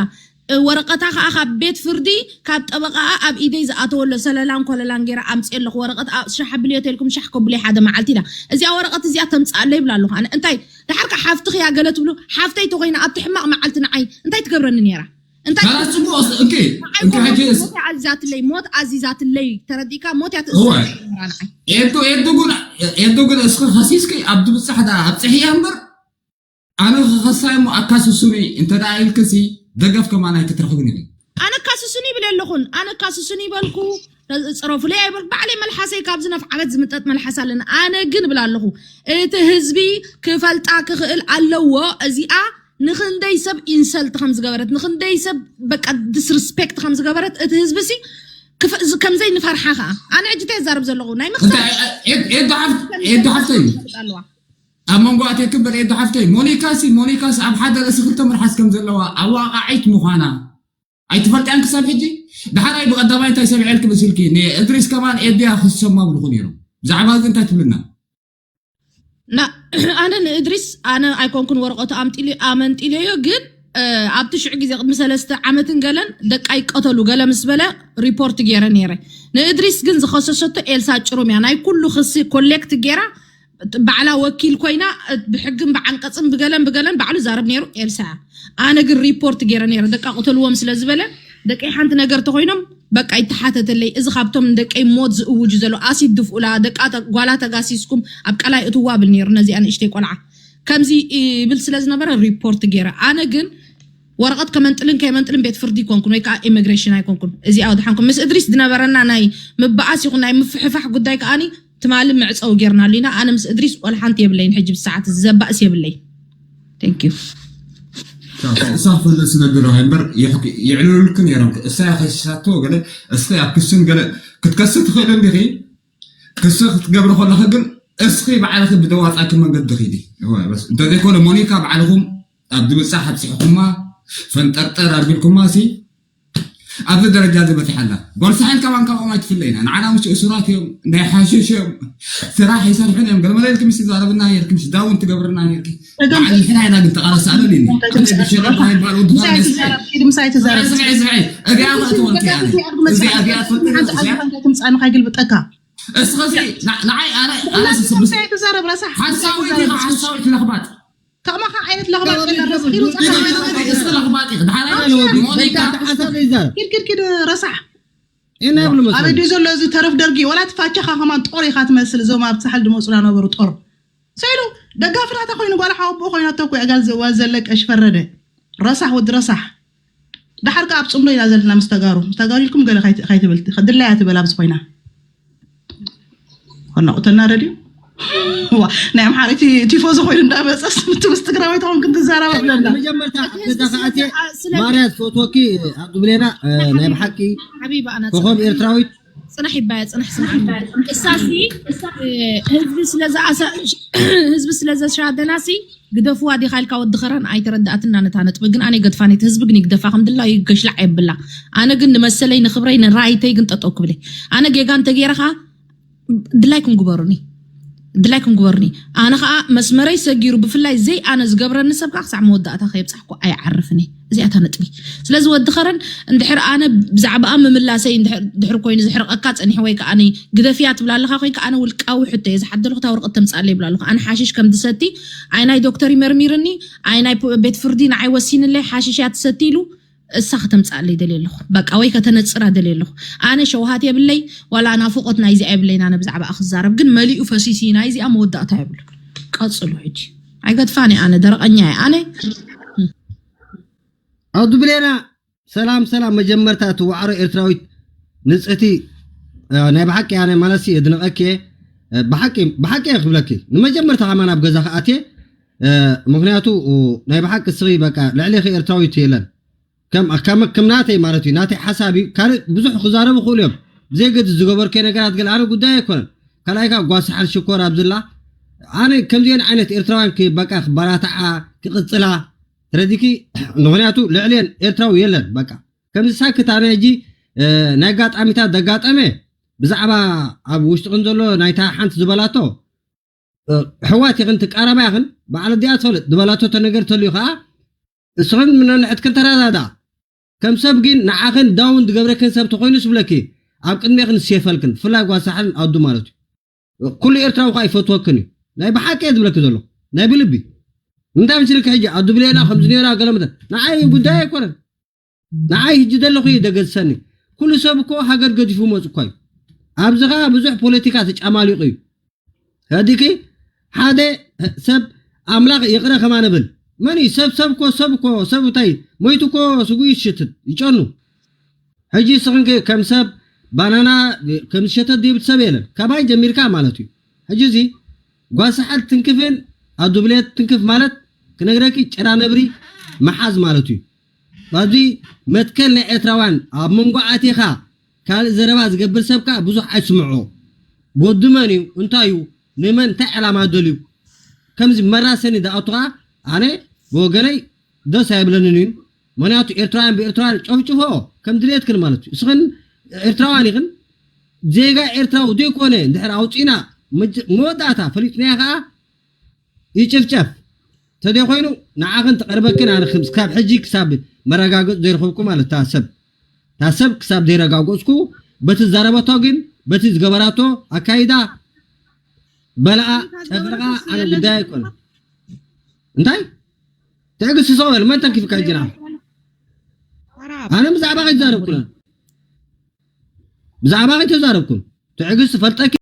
ወረቐታ ከዓ ካብ ቤት ፍርዲ ካብ ጠበቃኣ ኣብ ኢደይ ዝኣተወሎ ሰለላን ኮለላን ገይራ ኣምፅእ ኣለኹ። ወረቐት ሻሕ ኣብልዮ ተልኩም ሻሕ ከብሎ ሓደ መዓልቲ ኢላ። እዚኣ ወረቐት እዚኣ ተምፅኣለይ ይብላ ኣለኹ። ኣነ እንታይ ድሓር ከዓ ሓፍትኽ እያ ገለ ትብሉ። ሓፍተይ ተኮይና ኣብቲ ሕማቕ መዓልቲ ንዓይ እንታይ ትገብረኒ ነይራ? እንታይ ካላስ ጽቡቅ። እንኪ እንኪ ሕጂ ሞት ኣዚዛትለይ፣ ሞት ኣዚዛትለይ፣ ተረዲካ ሞት እያ ትእስር ንዓይ። ኤዱ ኤዱ ግን ኤዱ ግን እስኪ ከሲስኪ ኣብ ድብጻሕ ዳ ኣብጽሕያ እምበር ኣነ ክኸሳ እሞ ኣካስሱኒ እንተ ደኣ ኢልክሲ ደገፍ ከማን ኣይክትረኽብን ኢኺ። ኣነ ካስሱኒ ይብል ኣለኹን ኣነ ካስሱኒ ይበልኩ። ፅረፉለይ ኣይበልኩ። ባዕለይ መልሓሰይ ካብ ዝነፍ ዓመት ዝምጠጥ መልሓስ ኣለኒ። ኣነ ግን ብል ኣለኹ እቲ ህዝቢ ክፈልጣ ክኽእል ኣለዎ። እዚኣ ንኽንደይ ሰብ ኢንሰልት ከም ዝገበረት ንኽንደይ ሰብ በቃ ዲስሪስፔክት ከም ዝገበረት እቲ ህዝቢ ሲ ከምዘይ ንፈርሓ ከዓ ኣነ ሕጂ እንታይ ይዛረብ ዘለኹ ናይ ምክሳር ኤዱ ሓፍተይ ኣለዋ። ኣብ መንጎ ኣትየክን በል ኤዱ ሓፍተይ ሞኒካሲ ሞኒካሲ ኣብ ሓደ ርእሲ ክልተ መልሓስ ከም ዘለዋ ኣዋቃዒት ምዃና ኣይትፈልጥያን ክሳብ ሕጂ። ድሓራይ ብቀዳማይ እንታይ ሰሚዐልኪ መሲልኪ ንእድሪስ ከማን ኤዱያ ክሰማ ብልኹ ነይሮም። ብዛዕባ እዚ እንታይ ትብልና? ና ኣነ ንእድሪስ ኣነ ኣይኮንኩን ወረቀቱ ኣምጢሉ ኣመንጢለዮ ግን ኣብቲ ሽዑ ግዜ ቅድሚ ሰለስተ ዓመትን ገለን ደቃ ይቀተሉ ገለ ምስ በለ ሪፖርት ገይረ ነይረ። ንእድሪስ ግን ዝኸሰሰቶ ኤልሳ ጭሩም እያ። ናይ ኩሉ ክሲ ኮሌክት ገይራ ባዕላ ወኪል ኮይና ብሕግን ብዓንቀፅን ብገለን ብገለን ባዕሉ ዛረብ ነይሩ ኤልሳ እያ። ኣነ ግን ሪፖርት ገይረ ነይረ ደቃ ቅተልዎም ስለ ዝበለ ደቀይ ሓንቲ ነገር ተኮይኖም በቃ ይተሓተተለይ። እዚ ካብቶም ንደቀይ ሞት ዝእውጁ ዘሎ ኣሲድ ድፍኡላ ደቃ ተ- ጓላ ተጋሲስኩም ኣብ ቀላይ እትዋ ብል ነይሩ ነዚኣ ንእሽተይ ቆልዓ ከምዚ ይብል ስለ ዝነበረ ሪፖርት ገይረ። ኣነ ግን ወረቐት ከመንጥልን ከይመንጥልን ቤት ፍርዲ ይኮንኩን ወይ ከዓ ኢሚግሬሽን ኣይኮንኩን። እዚኣ ወድሓንኩም ምስ እድሪስ ዝነበረና ናይ ምበኣስ ይኹን ናይ ምፍሕፋሕ ጉዳይ ከዓኒ ትማሊ መዕፀዊ ጌርናሉ ኢና። ኣነ ምስ እድሪስ ወላ ሓንቲ የብለይን። ሕጂ ብሰዓት እዚ ዘባእስ የብለይ። Thank you። እሳ ክፈልጥ ስለ ዝደለኹ እምበር የዕልሉልኪ ነይሮም። እሳ እያ ከሲሳቶ ገለ እስኺ ኣብ ክስን ገለ ክትከሲ ትኽእል እንዲኺ። ክሲ ክትገብሪ ከለኺ ግን እስኺ ባዕልኺ ብደዋፃኪ መንገዲ ኺዲ። እወ፣ በስ እንተዘይኮነ ሞኒካ ባዕልኹም ኣብ ድምፃ ሓብፂሕኩማ ፈንጠርጠር ኣቢልኩማ ሲ ኣብዚ ደረጃ እዚ በፂሓ ኣላ። ጓል ሳሕል ካባን ካብኦም ኣይትፍለ ኢና። ንዓና ምስ እሱራት እዮም፣ ናይ ሓሽሽ እዮም፣ ስራሕ ይሰርሑን እዮም። ገለመለ ኢልኪ ምስ ዛረብና ነርኪ፣ ምስ ዳውን ትገብርና ነርኪ። በዓል ንሕና ኢና ግን ተቓለስ ኣለኒ። ኣነ ብሸረፍ ኣይባል ወዲ ፋርስ። ምሳይ ትዛረብ። ስምዒ፣ ስምዒ። እዚኣ ከእትወልኪ ኣነ። እዚኣ፣ እዚኣ ትፈልጥኒ እዚኣ? ትምፃ ንኻይ ግልብጠካ። እስኸ ሲ፣ ና-፣ ንዓይ ኣነ፣ ኣነ ስስብስ። ምሳይ ትዛረብ ረሳሕ። ሓሳዊት ኢኻ፣ ሓሳዊት ለኽባጥ። ከማኻ ዓይነት ለኽባጥ የለን። ረሳሕ ኪዱ ጸሓ። እስኪ ለኽባጥ ኢኺ። ድሓር ኣነ ወዲ ሞኒካ። ሓሳብ ይዛረብ። ኪድ ኪድ ኪድ ረሳሕ። ኢና ብሉ መሰለኝ። ኣበይ ድዩ ዘሎ እዚ ተረፍ ደርጊ? ወላ እቲ ፋቻኻ ከማን ጦር ኢኻ ትመስል። እዞም ኣብ ሳሕል ድመጹና ነበሩ ጦር። ሰይሉ ደጋፊ ናታ ኮይኑ ጓል ሓወቦ ኮይናቶ እኮ እያ ጋል ዘዋ ዘለቀሽ ፈረደ። ረሳሕ ወዲ ረሳሕ። ደሓር ከኣ ኣብ ጽምዶ ኢና ዘለና ምስ ተጋሩ። ምስ ተጋሩ ኢልኩም ገለ ካይት-፣ ካይትብል። ድላያ ትበል ኣብዚ ኮይና። ከናቑተና ረድዩ። ዋ፣ ናይ ኣምሓራ ቲ-፣ ቲፎዞ ኮይኑ እንዳመጸስ ምስ ትግራዋይ ተኾንክን ትዛረብ ኣለና። መጀመርታ ኣብ ገዛ ከኣትየ ስለ- ማርያ ዝፈትወኪ ኣብ ብሌና፣ እ፣ ናይ ብሓቂ ሓቢባ ኣና ኮኾብ ኤርትራዊት ጽናሕ ይባያ ጽናሕ ጽናሕ። እሳሲ እ፣ ህዝቢ ስለ ዝኣሰ- ህዝቢ ስለ ዘሻደናሲ ግደፍዋ ዲኻ ኢልካ ወዲ ኸረን ኣይተረዳእትና ነታ ነጥቢ። ግን ኣነ ይገድፋ ነቲ ህዝቢ ግን ይግደፋ ከም ድላ ይገሽላዕ የብላ። ኣነ ግን ንመሰለይ ንኽብረይ ንራይተይ ግን ጠጠው ክብለይ። ኣነ ጌጋ እንተገይረ ኸዓ ድላይኩም ግበሩኒ። ድላይኩም ግበሩኒ። ኣነ ኸዓ መስመረይ ሰጊሩ ብፍላይ ዘይ ኣነ ዝገብረኒ ሰብ ከዓ ክሳዕ መወዳእታ ከየብፃሕኩ ኣይዓርፍን እየ። እዚኣታ ነጥቢ። ስለዚ ወዲ ኸረን እንድሕር ኣነ ብዛዕባኣ ምምላሰይ እንድሕር ድሕር ኮይኑ ዝሕርቐካ ፀኒሑ ወይ ከዓ ግደፍያ ትብላ ኣለኻ ኮይንካ ኣነ ውልቃዊ ሕቶ እየ ዝሓደልኩ እታ ወረቐት ተምፅኣለይ ይብላ ኣለኹ። ኣነ ሓሽሽ ከም ዝሰቲ ኣይ ናይ ዶክተር ይመርሚርኒ ኣይ ናይ ፖ- ቤት ፍርዲ ንዓይ ወሲንለይ ሓሽሽ እያ ትሰቲ ኢሉ እሳ ከተምፅኣለይ ደልየ ኣለኹ። በቃ ወይ ከተነፅራ ደልየ ኣለኹ። ኣነ ሸውሃት የብለይ ዋላ ናፍቆት ናይዚኣ የብለይን። ኣነ ብዛዕባኣ ክዛረብ ግን መሊኡ ፈሲሲ ናይዚኣ መወዳእታ የብሉ። ቀፅሉ ሕጂ ኣይገድፋን እየ ኣነ ደረቐኛ እየ ኣነ ኣዱ ብሌና ሰላም ሰላም። መጀመርታ እቲ ዋዕሮ ኤርትራዊት ንጽህቲ፣ እ፣ ናይ ብሓቂ ኣነ ማለትሲ የድንቐኪ እየ። እ፣ ብሓቂ ብሓቂ እየ ክብለኪ። ንመጀመርታ ከማን ኣብ ገዛ ክኣትየ፣ እ፣ ምኽንያቱ፣ ኡ፣ ናይ ብሓቂ እስኺ በቃ ልዕሌኺ ኤርትራዊት የለን። ከም ከም ከም ናተይ ማለት እዩ። ናተይ ሓሳብ እዩ። ካልእ ብዙሕ ክዛረቡ ይኽእሉ እዮም። ብዘይ ገድስ ዝገበርኩ ነገራት ገለ ኣነ ጉዳይ ኣይኮነን። ካልኣይ ከኣ ጓል ሳሕል ሽኮር ኣብዝላ ኣነ ከምዚአን ዓይነት ኤርትራውያን ክ-፣ በቃ ክበራትዓ ክቕጽላ ተረዲኪ። ምኽንያቱ ልዕሌን ኤርትራዊ የለን። በቃ ከምዚ ሳክት ኣነ ሕጂ፣ እ፣ ናይ ኣጋጣሚታት ዘጋጠመ ብዛዕባ ኣብ ውሽጥኽን ዘሎ ናይታ ሓንቲ ዝበላቶ፣ እ፣ ኣሕዋት ኢኽን ትቃረባ ኢኽን በዓል ኣዲኣ ትፈልጥ ዝበላቶ ተነገር ተልዩ ከኣ እስኽን ምነንሕትክን ተረዳዳ። ከም ሰብ ግን ንዓኽን ዳውን ዝገብረክን ሰብ ተኾይኑ ስብለኪ ኣብ ቅድሜኽን ዝሴፈልክን ብፍላይ ጓል ሳሕልን ኣዱ ማለት እዩ። ኩሉ ኤርትራዊ ኸዓ ይፈትወክን እዩ። ናይ ብሓቂ እየ ዝብለኪ ዘለኹ፣ ናይ ብልቢ። እንታይ ምስልኪ ሕጂ ኣዱ ብሌና ከምዚ ነይራ ገለ መተ ንዓይ ጉዳይ ኣይኮነን። ንዓይ ሕጂ ዘለኹ እዩ ደገዝሰኒ። ኩሉ ሰብ እኮ ሃገር ገዲፉ መፁ እኳ እዩ። ኣብዚ ኸዓ ብዙሕ ፖለቲካ ተጫማሊቑ እዩ። ረዲኪ ሓደ ሰብ ኣምላኽ ይቕረ ከማን ብል መን እዩ? ሰብ ሰብ እኮ ሰብ እኮ ሰብ እንታይ ሞይቱ እኮ ስጉ ይሽትት ይጨኑ። ሕጂ ስኽንኪ ከም ሰብ ባናና ከም ዝሸተት ድብል ሰብ የለን ካባይ ጀሚርካ ማለት እዩ። ሕጂ እዚ ጓሳሓት ትንክፍን ኣዱብሌት ትንክፍ ማለት ክነግረኪ ጭራ ነብሪ መሓዝ ማለት እዩ። ኣብዚ መትከል ናይ ኤርትራውያን ኣብ መንጎ ኣቲኻ ካልእ ዘረባ ዝገብር ሰብ ከኣ ብዙሕ ኣይስምዖ። ወዲ መን እዩ? እንታይ እዩ? ንመን እንታይ ዕላማ ደልዩ? ከምዚ መራሰኒ ዝኣቱ ከኣ ኣነ ብወገነይ ደስ ኣይብለንን እዩ። ምኽንያቱ ኤርትራውያን ብኤርትራውያን ጨፍጭፎ ከም ድሌትክን ማለት እዩ። እስኽን ኤርትራውያን ኢኽን ዜጋ ኤርትራዊ ዘይኮነ እንድሕር ኣውፂና መወዳእታ ፈሊጥናያ ከኣ ይጭፍጨፍ ተደይኮይኑ ንዓኽን ትቐርበክን ኣነ ክሳብ ሕጂ ክሳብ መረጋገፂ ዘይረኸብኩ ማለት እታ ሰብ እታ ሰብ ክሳብ ዘይረጋገፅኩ በቲ ዝዛረበቶ ግን በቲ ዝገበራቶ ኣካይዳ በልኣ ጨፍልቓ ኣነ ጉዳይ ኣይኮነ እንታይ ትዕግስቲ ሰው በል መን ተንኪፍካ ሕጂ ንዓ ኣነ ብዛዕባ ከይተዛረብኩ ብዛዕባ ከይተዛረብኩ ትዕግስቲ ፈልጠኪ